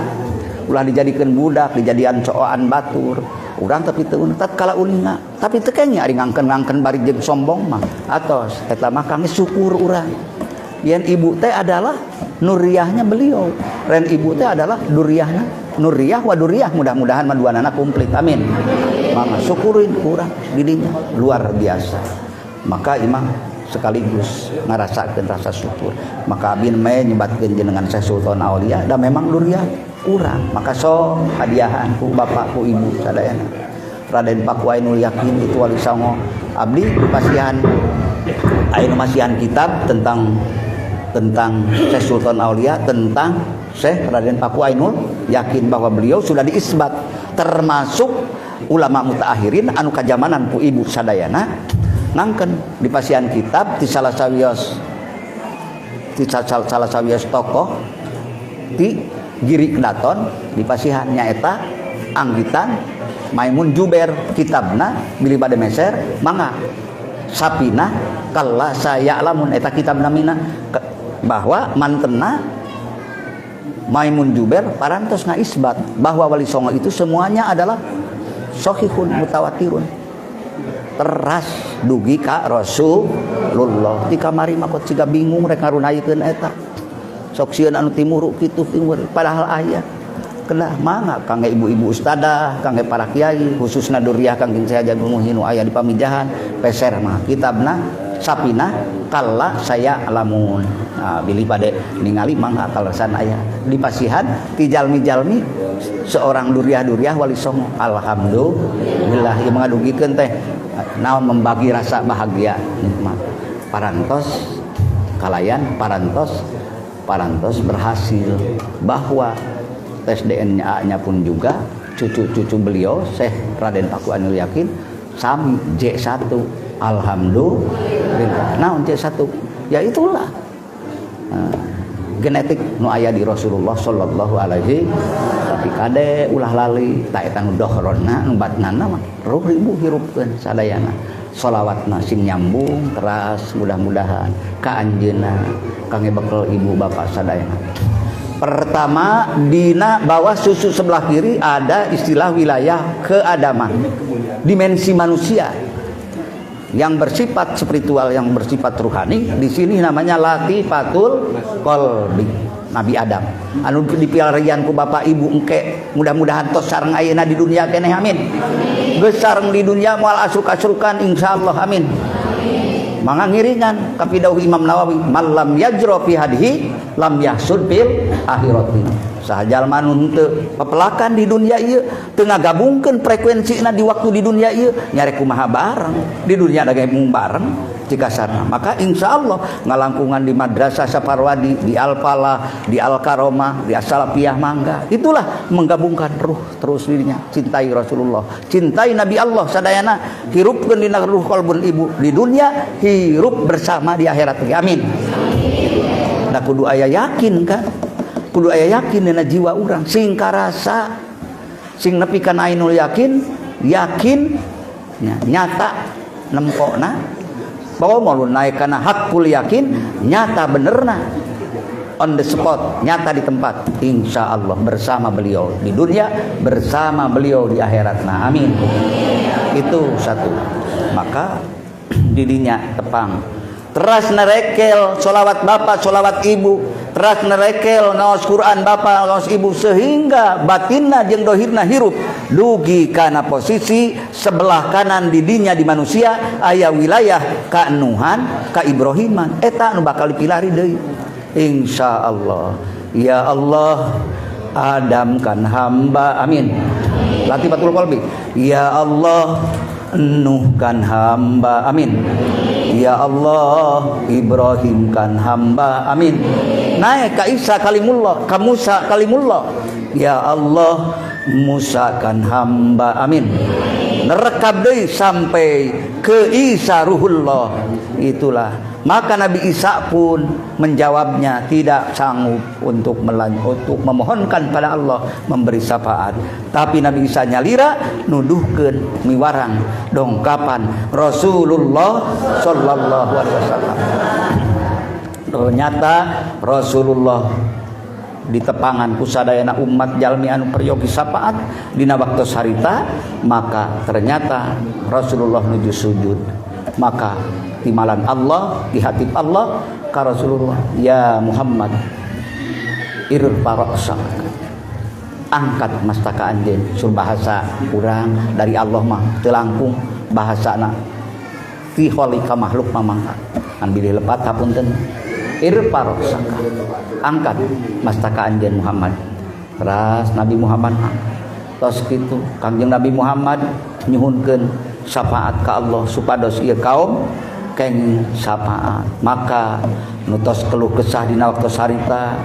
ulah dijadikeun budak dijadian cooan batur urang, tapi teu tatkala uninga tapi teu kenging ari ngangkeun-ngangkeun bari jeung sombong mah atos. Eta mah kami syukur urang yen ibu teh adalah nuriyahnya beliau, ren ibu teh adalah duriyahna, nuriyah wa duriyah, mudah-mudahan mah dua anak komplit, amin. Mama syukurin kurang didinya luar biasa, maka imah sekaligus ngarasakeun rasa syukur. Maka abin me nyebatkeun jenengan Syekh Sultan Aulia da memang duriyah urang. Maka so hadiahan ku bapak ku ibu sadayana Raden Paku Ainul Yakin itu wali songo. Abdi pasihan aya masihan kitab tentang tentang Syekh Sultan Aulia, tentang Syekh Raden Paku Ainul Yakin, bahwa beliau sudah diisbat termasuk ulama mutaakhirin anu kajamanan ku ibu sadayana. Ngangken di pasihan kitab di salah sawios, di salah sawios tokoh di Giri Kedaton di pasihan, nyaeta anggitan Maimun Juber, kitabna bilih bade meser mangga, Sapinah Kalla Saya'lamun. Eta kitab namina bahwa mantena Maimun Juber parantos ngaisbat bahwa wali songo itu semuanya adalah sohihun mutawatirun teras dugi ka Rasulullah. Di kamari mah kot siga bingung rek ngarunaikeun eta, sok sieun anu timuru kitu timur, padahal aya. Kedah mangga kangge ibu-ibu ustadah, kangge para kiai, khususna duriah kangge saya jago nu aya di Pamijahan, peser mah kitabna Sapinah Kalla Saya'lamun. Nah, bilih bade ningali mangga kaleresan aya di pasihan ti jalmi-jalmi seorang duriah-duriah wali songo. Alhamdulillah ieu ngadugikeun teh naon, membagi rasa bahagia nikmat parantos kalayan parantos parantos berhasil bahwa tes DNA-nya pun juga cucu-cucu beliau Syekh Raden Paku Ainul Yakin sami J1. Alhamdulillah. Naon J1? Ya itulah genetik nu aya di Rasulullah sallallahu alaihi. Tapi kade ulah lali tak eta nu dohronna nu batnana mah ruh ibu hirupkeun sadayana, solawatna sing nyambung teras, mudah-mudahan ka anjeunna kangge bekel ibu bapak sadayana. Pertama, dina bawah susu sebelah kiri ada istilah wilayah keadaman, dimensi manusia yang bersifat spiritual, yang bersifat ruhani. Di sini namanya latifatul qalbi Nabi Adam anu dipilarian ku bapak ibu engke, mudah-mudahan tos sareng ayeuna di dunia keneh, amin. Geus sareng di dunia moal asruk-asrukan, insyaallah, amin. Mangga ngiringan kapidauh Imam Nawawi, man lam yajro fi hadihi lam yahsud fil akhirati. Saha jalma nu henteu pepelakan di dunia ieu, teu ngagabungkeun frekuensina di waktu di dunia ieu, nyarek kumaha bareng di dunia da gabung bareng cikasarna. Maka insya Allah ngalangkungan di Madrasah Saparwadi, di Al-Falah, di Al-Karomah, di As-Salafiyah, mangga itulah menggabungkan ruh terus dirinya cintai Rasulullah, cintai Nabi Allah sadayana, hirupkeun dina ruh kolbun ibu di dunia, hirup bersama di akhirat, amin. Da kudu aya yakin kan, kudu aya yakin dina jiwa urang sing karasa, sing nepi kana ainul yakin, yakin nyata nempokna bahwa mau naik karena hakul yakin, nyata benerna on the spot, nyata di tempat, insya Allah bersama beliau di dunia, bersama beliau di akhirat. Nah, amin. Itu satu. Maka didinya tepang teras nerekel solawat bapak, solawat ibu, teras nerekel ngaos Quran bapak, ngaos ibu, sehingga batinna jeung dohirna hirup dugi kana posisi sebelah kanan didinya di manusia aya wilayah ka Nuhan, ka Ibrahiman. Eta nu bakal dipilari deui, insyaallah. Ya Allah. Adam kan hamba, amin. Latifatul qalbi. Ya Allah Nuh kan hamba, amin. Ya Allah Ibrahim kan hamba, amin. Naik ka Isa kalimullah, ka Musa kalimullah. Ya Allah Musa kan hamba, amin. Nerekab deui sampai ke Isa ruhullah. Itulah maka Nabi Isa pun menjawabnya tidak sanggup untuk memohonkan pada Allah memberi syafaat. Tapi Nabi Isa nyalira nuduhkeun miwarang dongkapan Rasulullah sallallahu alaihi wasallam. Ternyata Rasulullah ditepangan ku sadayana umat jalmi anu peryogi syafaat dina waktu harita, maka ternyata Rasulullah nuju sujud, maka timalan Allah dihatip Allah ka Rasulullah, ya Muhammad irfa ra'sak, angkat mastaka anjeun. Sur bahasa urang dari Allah mah teu langkung bahasana ti ka makhluk mah mangka an bilih lepat, hapunten. Irfa ra'saka, angkat mastaka anjeun Muhammad. Teras Nabi Muhammad tos kitu, Kangjeng Nabi Muhammad nyuhunkeun syafaat ka Allah supados ieu kaum keng syafaat. Maka nu tos keluh kesah dina waktu harita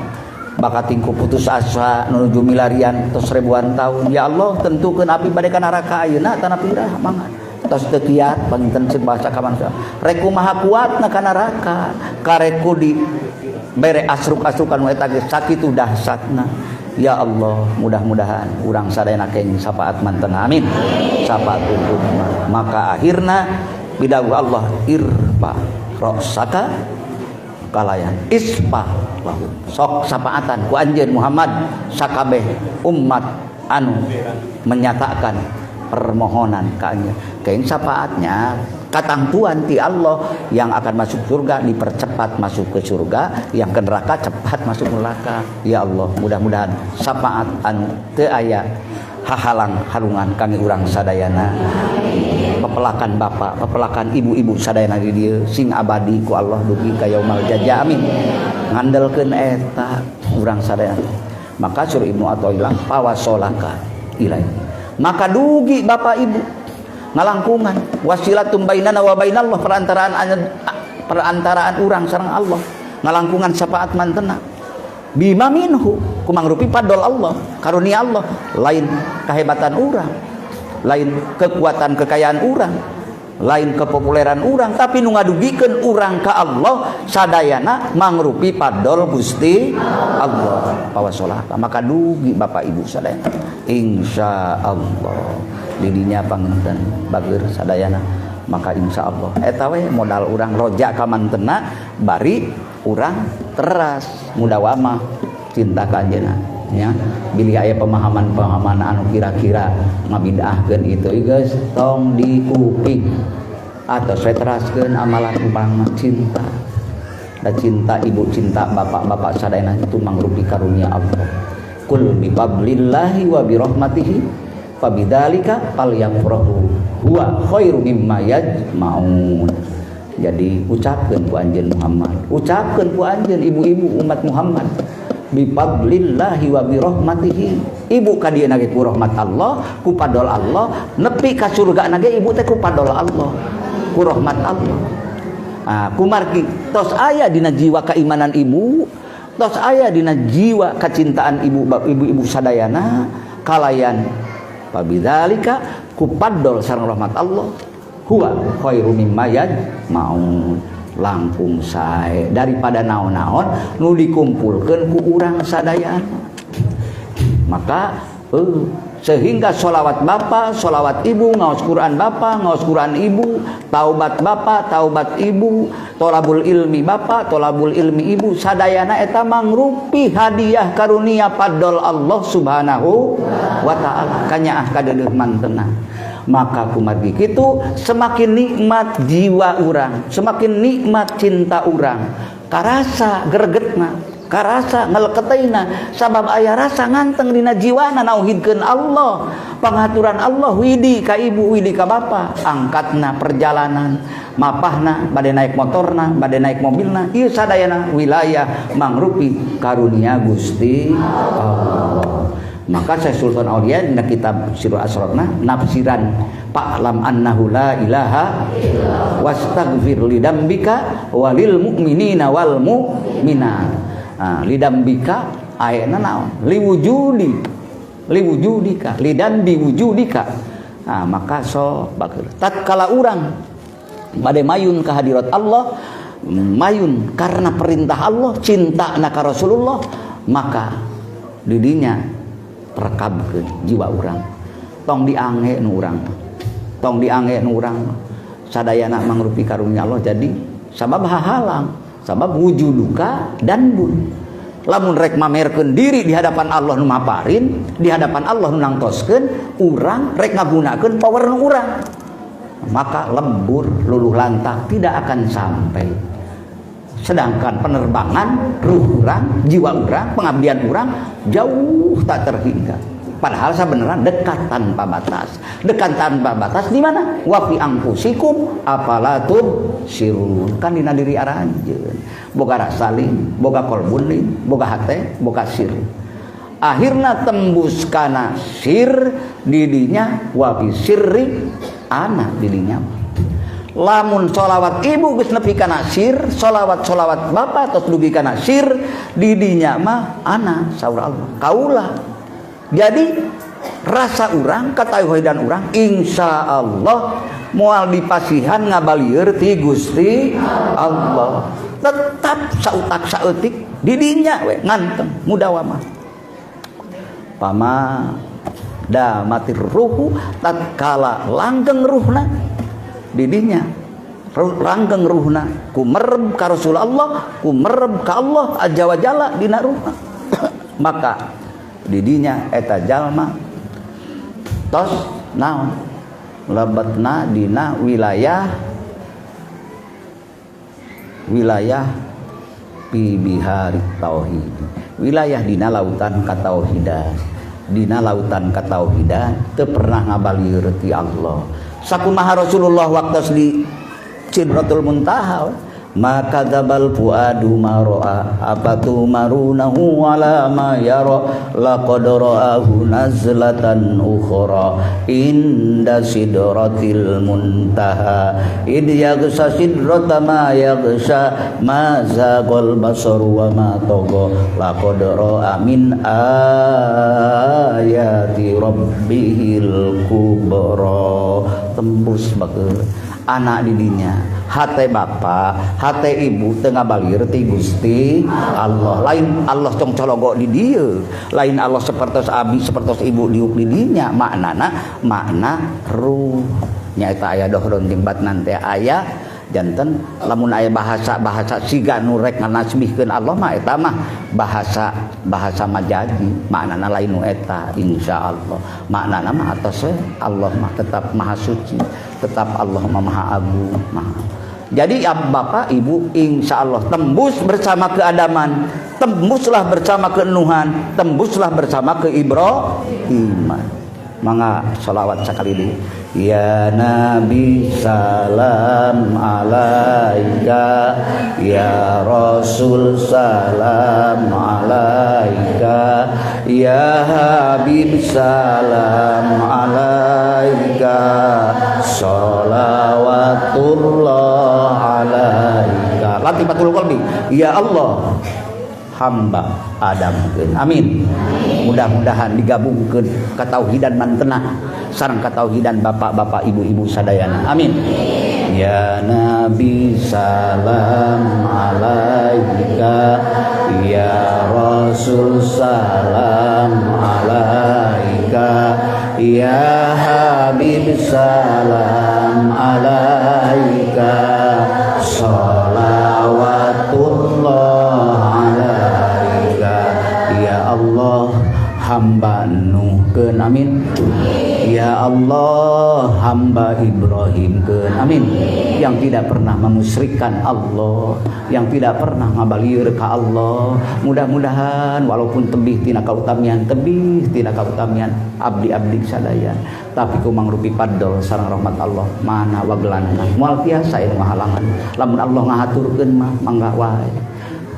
bakating ku putus asa nuju milarian tos ribuan tahun, ya Allah tentukeun api bade ka neraka ayeuna tanah pirah, mangga tos teu kiat panginten ceuk bahasa ka manusia rek kumaha kuatna ka neraka kareku di bere asruk-asrukan nu eta ge sakitu dahsyatna. Ya Allah, mudah-mudahan urang sadayana keng syafaat mantena, amin, syafaat umum. Maka akhirna bidawuh Allah irfa ra'saka kalayan ispa lahu, sok syafaatan ku anjeun Muhammad sakabeh umat anu menyatakan permohonan ka anjeun keng syafaatnya. Katangtuan ti Allah, yang akan masuk surga dipercepat masuk ke surga, yang ke neraka cepat masuk neraka. Ya Allah, mudah-mudahan syafaat anu teu aya hahalang harungan kami urang sadayana, pepelakan bapak, pepelakan ibu-ibu sadayana di dieu sing abadi ku Allah dugi ka yaumal jaza, amin. Ngandelkeun eta urang sadayana. Maka surah Ibnu Athaillah pawasolaka ilai, maka dugi bapak ibu ngalangkungan wasilatum bainana wa bainallah, perantaraan perantaraan urang sareng Allah, ngalangkungan syafaat mantena bima minhu, kumangrupi padol Allah, karunia Allah, lain kehebatan urang, lain kekuatan kekayaan urang, lain kepopuleran urang, tapi nu ngadugikeun urang ka Allah sadayana mangrupi padol Gusti Allah. Pawasolah, maka dugi bapak ibu sadayana insya Allah didinya panginten bager sadayana. Maka insya Allah eta we modal urang roja ka mantena bari urang teras mudawamah cinta ka anjeunna nya. Bilih aya pemahaman-pemahaman anu kira-kira ngabid'ahkeun itu geus tong dikuping atau saya teraskeun amalan urang cinta da cinta ibu, cinta bapak-bapak sadayana itu mangrupi karunia Allah. Kul bi fadlillahi wa bi rahmatihi fabidzalika falyafrahu huwa khairu mimma yajma'un. Jadi ucapkeun ku anjeun Muhammad, ucapkeun ku anjeun ibu-ibu umat Muhammad, bi fadlillahi wa bi rahmatihi, ibu ka dieu ge ku rahmat Allah, ku padol Allah nepi ka surga ge ibu teh ku padol Allah, ku rahmat Allah. Ah, kumargi tos aya dina jiwa keimanan ibu, tos aya dina jiwa kecintaan ibu, ibu-ibu sadayana kalayan fabidzalika ku padol sareng rahmat Allah huwa khairu mimma yajma'un, langkung sae daripada naon-naon nu dikumpulkeun ku urang sadayana. Maka sehingga sholawat bapak, sholawat ibu, ngaos Quran bapak, ngaos Quran ibu, taubat bapak, taubat ibu, tolabul ilmi bapak, tolabul ilmi ibu, sadayana eta mangrupi hadiah karunia padol Allah Subhanahu wa ta'ala kanyaah kadeudeuh mantena. Maka kumargi kitu semakin nikmat jiwa urang, semakin nikmat cinta urang, karasa gregetna. Karasa ngeleketeina sabab aya rasa nganteng dina jiwana nauhidkeun Allah, pangaturan Allah widi ka ibu widi ka bapa, angkatna perjalanan, mapahna bade naik motorna, bade naik mobilna, ieu sadayana wilayah mangrupi karunia Gusti Allah. Maka Syekh Sultan Aulia dina kitab Sirrul Asrarna nafsiran fa'lam annahu la ilaha illallah wastaghfir lidambika walil mu'minina wal mu'minat. Nah, lidambika ayatna naon? Liwujudi, liwujudika, lidambi wujudika. Nah, maka so bager. Tatkala urang bade mayun ka hadirat Allah, mayun karena perintah Allah, cinta na ka Rasulullah, maka didinya rekabkeun jiwa urang. Tong diangge nu urang. Tong diangge nu urang. Sadayana mangrupi karunia Allah jadi sabab hahalang. Sabab wujuduka dan bun. Lamun rek mamerkeun diri di hadapan Allah nu maparin, di hadapan Allah nu nangtoskeun, urang rek ngagunakeun power nu urang. Maka lembur luluh lantak tidak akan sampai. Sedangkan penerbangan ruh urang, jiwa urang, pengabdian urang jauh tak terhingga. Padahal sebenarnya dekat tanpa batas. Dekat tanpa batas di mana? Wa fi anfusikum afala tubsirun. Kan dina diri aranjeun. Boga rasa lin, boga kolbun lin, boga hate, boga sir. Akhirna tembus kana sir didinya wa fi sirri ana didinya. Lamun sholawat ibu geus nepi kana sir, sholawat-sholawat bapak tos dugi kana sir, didinya mah ana saur Allah. Kaula. Jadi rasa urang katauhidan urang insya Allah moal dipasihan ngabalieur ti Gusti Allah. Tetap sautak saeutik didinya we nganteng mudawamah. Pama damatir ruhu tatkala langgeng ruhna didinya langgeng ruhna kumereb ka Rasulullah, kumereb ka Allah azza wa jalla dina ruhna. Maka didinya eta jalma tos naon lebetna dina wilayah wilayah fi bihari tauhid, wilayah dina lautan katauhidan, dina lautan katauhidan teu pernah ngabalieur ti Allah. Sakumaha Rasulullah waktos di Sidratul Muntaha, maka dzabal fuadu ma ra'a afatumarunahu ala ma yara laqad ra'ahu nazlatan ukhra inda sidratil muntaha id yaghsha sidrata ma yaghsha ma zaqal basaru wa ma tagha laqad ra'a min ayati rabbihil kubra. Tembus bae anak didinya hate bapak hate ibu teu ngabalir ti Gusti Allah. Lain Allah tong cologo di dieu, lain Allah sapertos abi sapertos ibu diuk di dinya. Maknana makna ruh nyaeta aya dohron jeung batnan teh aya janten lamun aya bahasa-bahasa siga nu rek nganasbihkeun Allah mah eta mah bahasa majazi, maknana lain nu eta. Insyaallah maknana mah atos we Allah mah tetap maha suci, tetap Allah mah maha agung maha. Jadi bapak ibu insyaallah tembus bersama keadaman, tembuslah bersama keenuhan, tembuslah bersama keibrahiman. Mangga sholawat sekali deui. Ya Nabi salam alaika, ya Rasul salam alaika, ya Habib salam alaika, sholawatullah alaika. Latifatul qalbi. Ya Allah, hamba Adam. Amin. Mudah-mudahan digabungkeun katauhidan mantena sareng katauhidan bapak-bapak ibu-ibu sadayana. Amin. Ya Nabi salam alaika, ya Rasul salam alaika, ya Habib salam alaika, sholawatullah alaika. Ya Allah, hamba nuhkeun. Amin. Ya Allah, Allah hamba Ibrahim keun. Amin. Yang tidak pernah memusyrikkan Allah, yang tidak pernah ngabalieur ka Allah. Mudah-mudahan walaupun tebih tina kautamian, tebih tina kautamian abdi-abdi sadaya, tapi ku mangrupi fadl sareng rahmat Allah mana wagelanna moal tiasa anu ngahalangan. Lamun Allah ngahaturkeun mah mangga wae.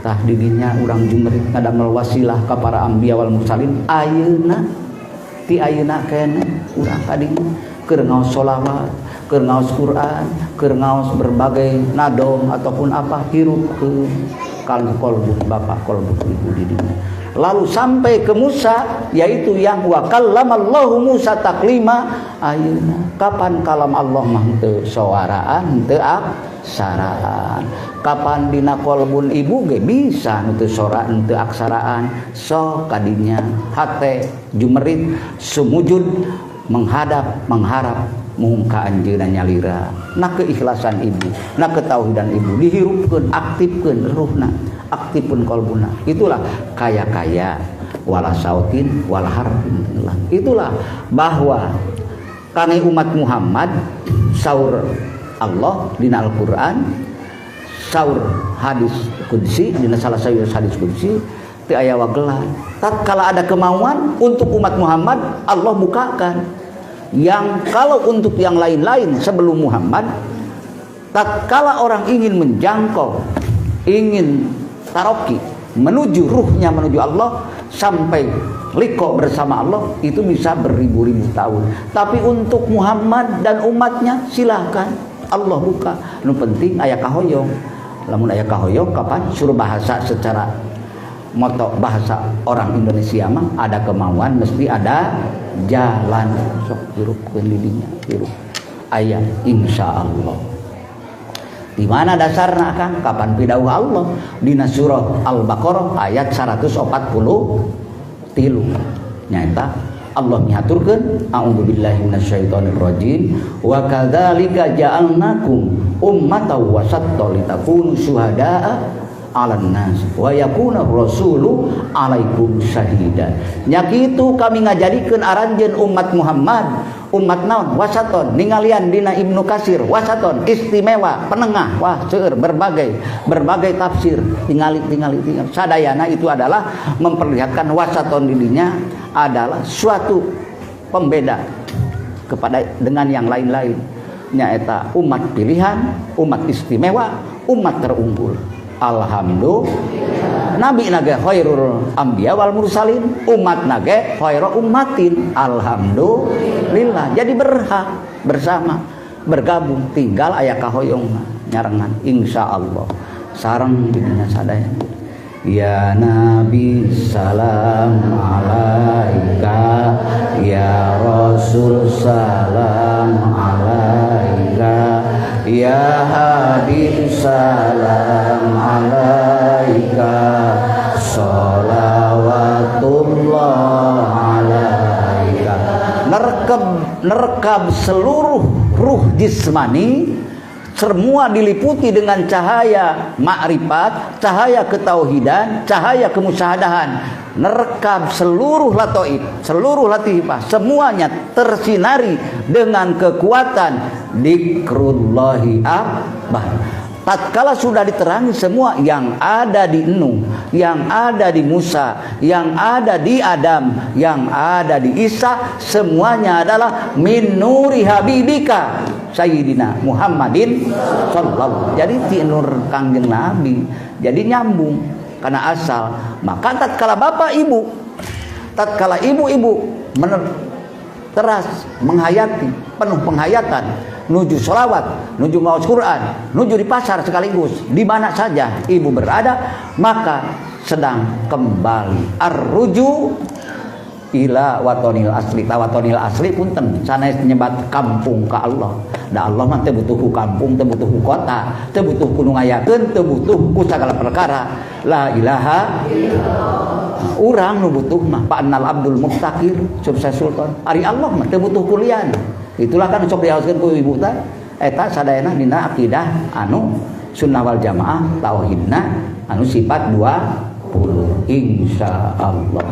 Tah didinya urang jumerit ngadamel wasilah ka para anbiya wal mursalin ayeuna ti ayeuna keneh urang kadinya keur ngaos sholawat, keur ngaos Quran, keur ngaos berbagai nadom ataupun apa hirupkeun kalbu kolbun bapak kolbun ibu didinya. Lalu sampai ke Musa, yaitu yang wa kallamallahu Musa taklima. Ayeuna kapan kalam Allah mah teu soaraan teu aksaraan. Kapan dina kolbun ibu ge bisa teu soraan teu aksaraan. So kadinya hate jumerit sumujud menghadap mengharap mungka anjeunna nyalira. Na keikhlasan ibu, na ketauhidan ibu dihirupkeun, aktifkeun ruhna, aktifkeun kolbuna. Itulah kaya-kaya wala sautin wala harfin. Itulah bahwa kangge umat Muhammad saur Allah dina Al-Qur'an, saur hadis qudsi dina salah satu hadis qudsi teu aya wagelan. Tatkala ada kemauan untuk umat Muhammad Allah bukakan. Yang kalau untuk yang lain-lain sebelum Muhammad, tatkala orang ingin menjangkau, ingin taroki, menuju ruhnya menuju Allah sampai liko bersama Allah itu bisa beribu-ribu tahun. Tapi untuk Muhammad dan umatnya silahkan Allah buka. Nu penting aya kahoyong. Lamun aya kahoyong kapan suruh bahasa secara moto bahasa orang Indonesia mah ada kemauan mesti ada jalan. Sok hirupkeun didinya hirup aya insyaallah. Di mana dasarna Kang? Kapan pidawuh Allah dina surah Al-Baqarah ayat 143 nyaeta Allah mihaturkeun a'udzubillahi minasyaitonir rajim wa kadzalika ja'alnakum ummatan wasattan litakunu syuhadaa 'alan nas wa yakuna rasulu 'alaikum syahida. Nya kitu kami ngajadikeun aranjeun umat Muhammad, umat naon? Wasaton. Ningalian dina Ibnu Katsir, wasaton istimewa, penengah. Wah, seueur berbagai tafsir. Tingali tingali tingali. Sadayana itu adalah memperlihatkan wasaton didinya adalah suatu pembeda kepada dengan yang lain-lain. Nyaeta umat pilihan, umat istimewa, umat terunggul. Alhamdulillah. Nabi nage khairul anbiya wal mursalin, umat nage khairu ummatin. Alhamdulillah. Jadi berhak bersama bergabung, tinggal aya kahoyong nyarengan insyaallah. Sareng didinya sadaya. Ya Nabi salam alaika, ya Rasul salam alaika, ya Habib salam alaika, sholawatullah alaika. Nerkab seluruh ruh jismani, semua diliputi dengan cahaya ma'rifat, cahaya ketauhidan, cahaya kemusyahadahan. Nerkab seluruh latoib, seluruh latifah, semuanya tersinari dengan kekuatan dikrullahi akbar. Tatkala sudah diterangi semua yang ada di Nuh, yang ada di Musa, yang ada di Adam, yang ada di Isa, semuanya adalah min nuri habibika Sayyidina Muhammadin sallallahu. Jadi ti nur Kangjeng Nabi. Jadi nyambung karena asal. Maka tatkala bapak ibu, tatkala ibu-ibu teras menghayati, penuh penghayatan, nuju sholawat, nuju maos Quran, nuju di pasar sekaligus, di mana saja ibu berada, maka sedang kembali arruju ila watonil asli. Tawatonil asli punten sanes nyebat kampung ka Allah. Da Allah mah teu butuh ku kampung, teu butuh ku kota, teu butuh ku nu ngayakeun, teu butuh ku sagala perkara. La ilaha illallah. Urang nu butuh mah Pak Annal Abdul Muftakir sukses Sultan. Ari Allah mah teu butuh kuliah. Itulah kan sok dihaoskeun ku ibu teh eta sadayana dina akidah anu sunnah wal jamaah tauhidna anu sifat 20 insyaallah.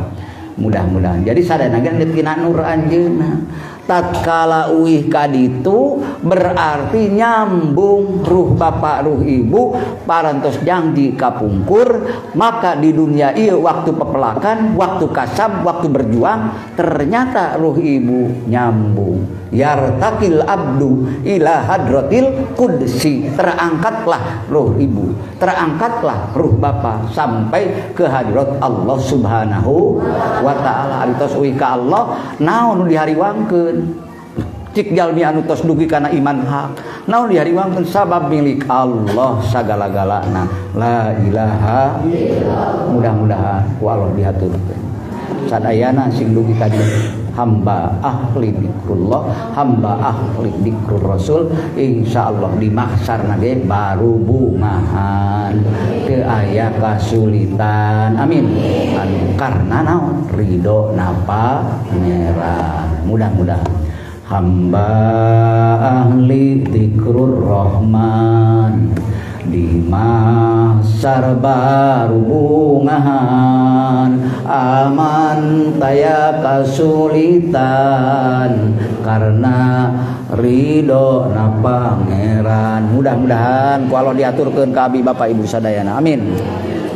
Mudah-mudahan. Jadi sadayana ge tina nur anjeunna. Tatkala uih kaditu berarti nyambung ruh bapak ruh ibu parantos janji kapungkur, maka di dunia ieu waktu pepelakan, waktu kasab, waktu berjuang, ternyata ruh ibu nyambung. Yartakil abdu ila hadratil qudsi, terangkatlah ruh ibu, terangkatlah ruh bapak sampai ke hadrat Allah Subhanahu wa taala. Ari tos uih ka Allah naon nu dihariwangkeun? Cik jalmi anu tos dugi kana iman hak naon dihariwangkeun? Sabab milik Allah sagala-galana. La ilaha illallah. Mudah-mudahan ku Allah dihaturkeun sadayana sing dugi ka hamba ahli dzikrullah, hamba ahli dzikrur rasul, insyaallah di mahsyar ge baru bungahan teu aya kasulitan. Amin. Amin. Karena naon? Ridho napa pangeran. Mudah-mudahan hamba ahli dzikrur rahman di mahsyar baru bungahan, aman taya kasulitan karena ridho na pangeran. Mudah-mudahan ku Allah diaturkeun ka abi bapak ibu sadayana. Amin.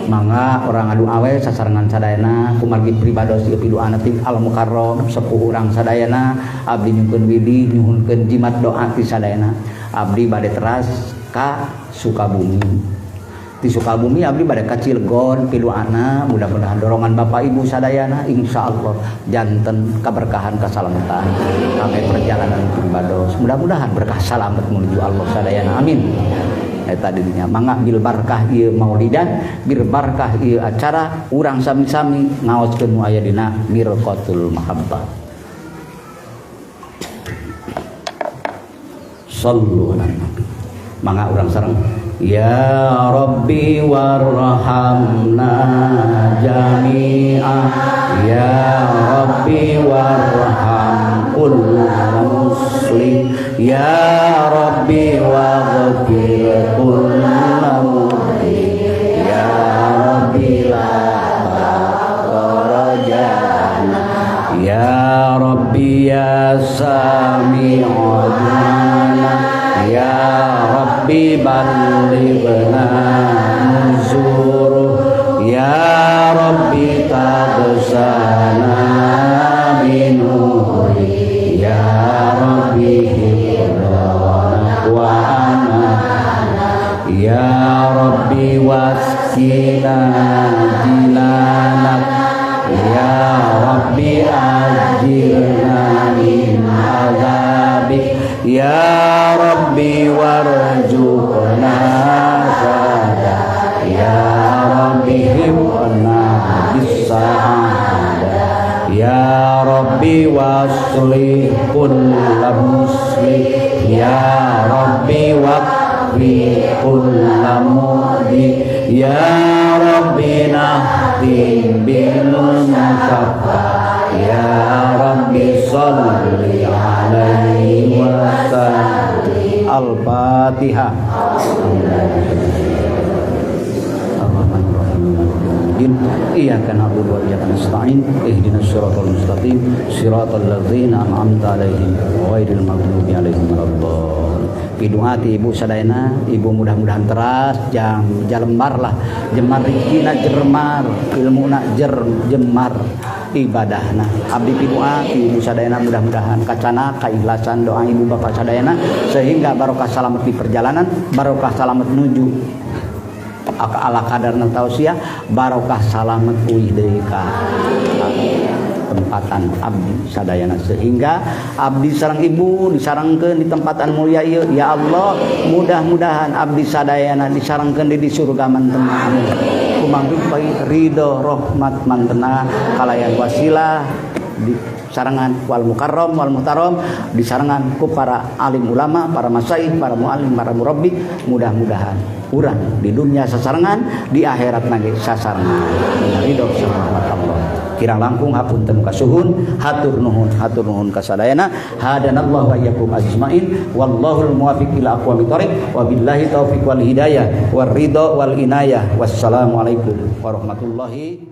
Mangga orang adu awe sasarengan sadayana kumargi pribados ieu piduana ti Al Mukarram sepuh urang sadayana, abdi nyungkeun widi nyuhunkeun jimat doa ti sadayana. Abdi bade teras ka Sukabumi. Di Sukabumi abdi bade ka Cilegon piduana, mudah-mudahan dorongan bapak ibu sadayana insyaallah janten kaberkahan kasalamatan sampai perjalanan pribados. Mudah-mudahan berkah salamet menuju Allah sadayana. Amin. Eta dirinya mangga bil barkah ieu maulidan, bil barkah ieu acara urang sami-sami ngaoskeun nu aya dina mirqatul mahabbah. Sallu ala nabi. Mangga urang sareng ya Rabbi warhamna jami'a, ya Rabbi warham kulla muslim, ya Rabbi waghfir kulla mu'min, ya Rabbi la taqrajana, ya Rabbi ya sami'u du'ana, ya Rabbi ballighna nuzuru, ya Rabbi taghsana binuri, ya Rabbi hibdana wa amana, ya Rabbi waskina jilanak, ya Rabbi ajirna min azabik, ya Rabbi warzuqna sada, ya Rabbi hibna bis-sa'ada, ya Rabbi waslih kulla muslim, ya Rabbi waqfi kulla mu'di, ya Rabbi nahdi bil musaffa, ya Rabbi salli alaihi wa sallim. Al-Fatihah. Iyyaka na'budu wa iyyaka nasta'in, ihdinas siratal mustaqim, siratal ladzina an'amta 'alaihim ghairil maghdubi 'alaihim waladdallin. Piduati ibu sadayana, ibu mudah-mudahan teras jang jalembar lah, jemar rezekina jermar, ilmuna jemar ibadahna. Abdi pidu'a ibu sadayana mudah-mudahan kacana keikhlasan doa ibu bapak sadayana sehingga barokah selamat di perjalanan, barokah selamat menuju ala kadarna tausiah, barokah selamat uih deui ka tempatan abdi sadayana sehingga abdi sareng ibu disarengkeun di tempatan mulia ieu. Ya Allah, mudah-mudahan abdi sadayana disarengkeun di surga mantena. Kumanggi ridho rahmat mantena kalayan wasilah di sarengan wal mukarram wal muhtaram, di sarengan ku para alim ulama, para masyayikh, para muallim, para murabbi. Mudah-mudahan urang di dunia sasarengan, di akhirat nage sasarengan. Ridho rahmat Allah. Kirang langkung hapunten kasuhun, hatur nuhun kasadayana. Hadanallahu wa iyyakum ajmain, wallahul muwaffiq ila aqwamit thoriq, wabillahi taufiq wal hidayah war ridho wal inayah. Wassalamualaikum warahmatullahi.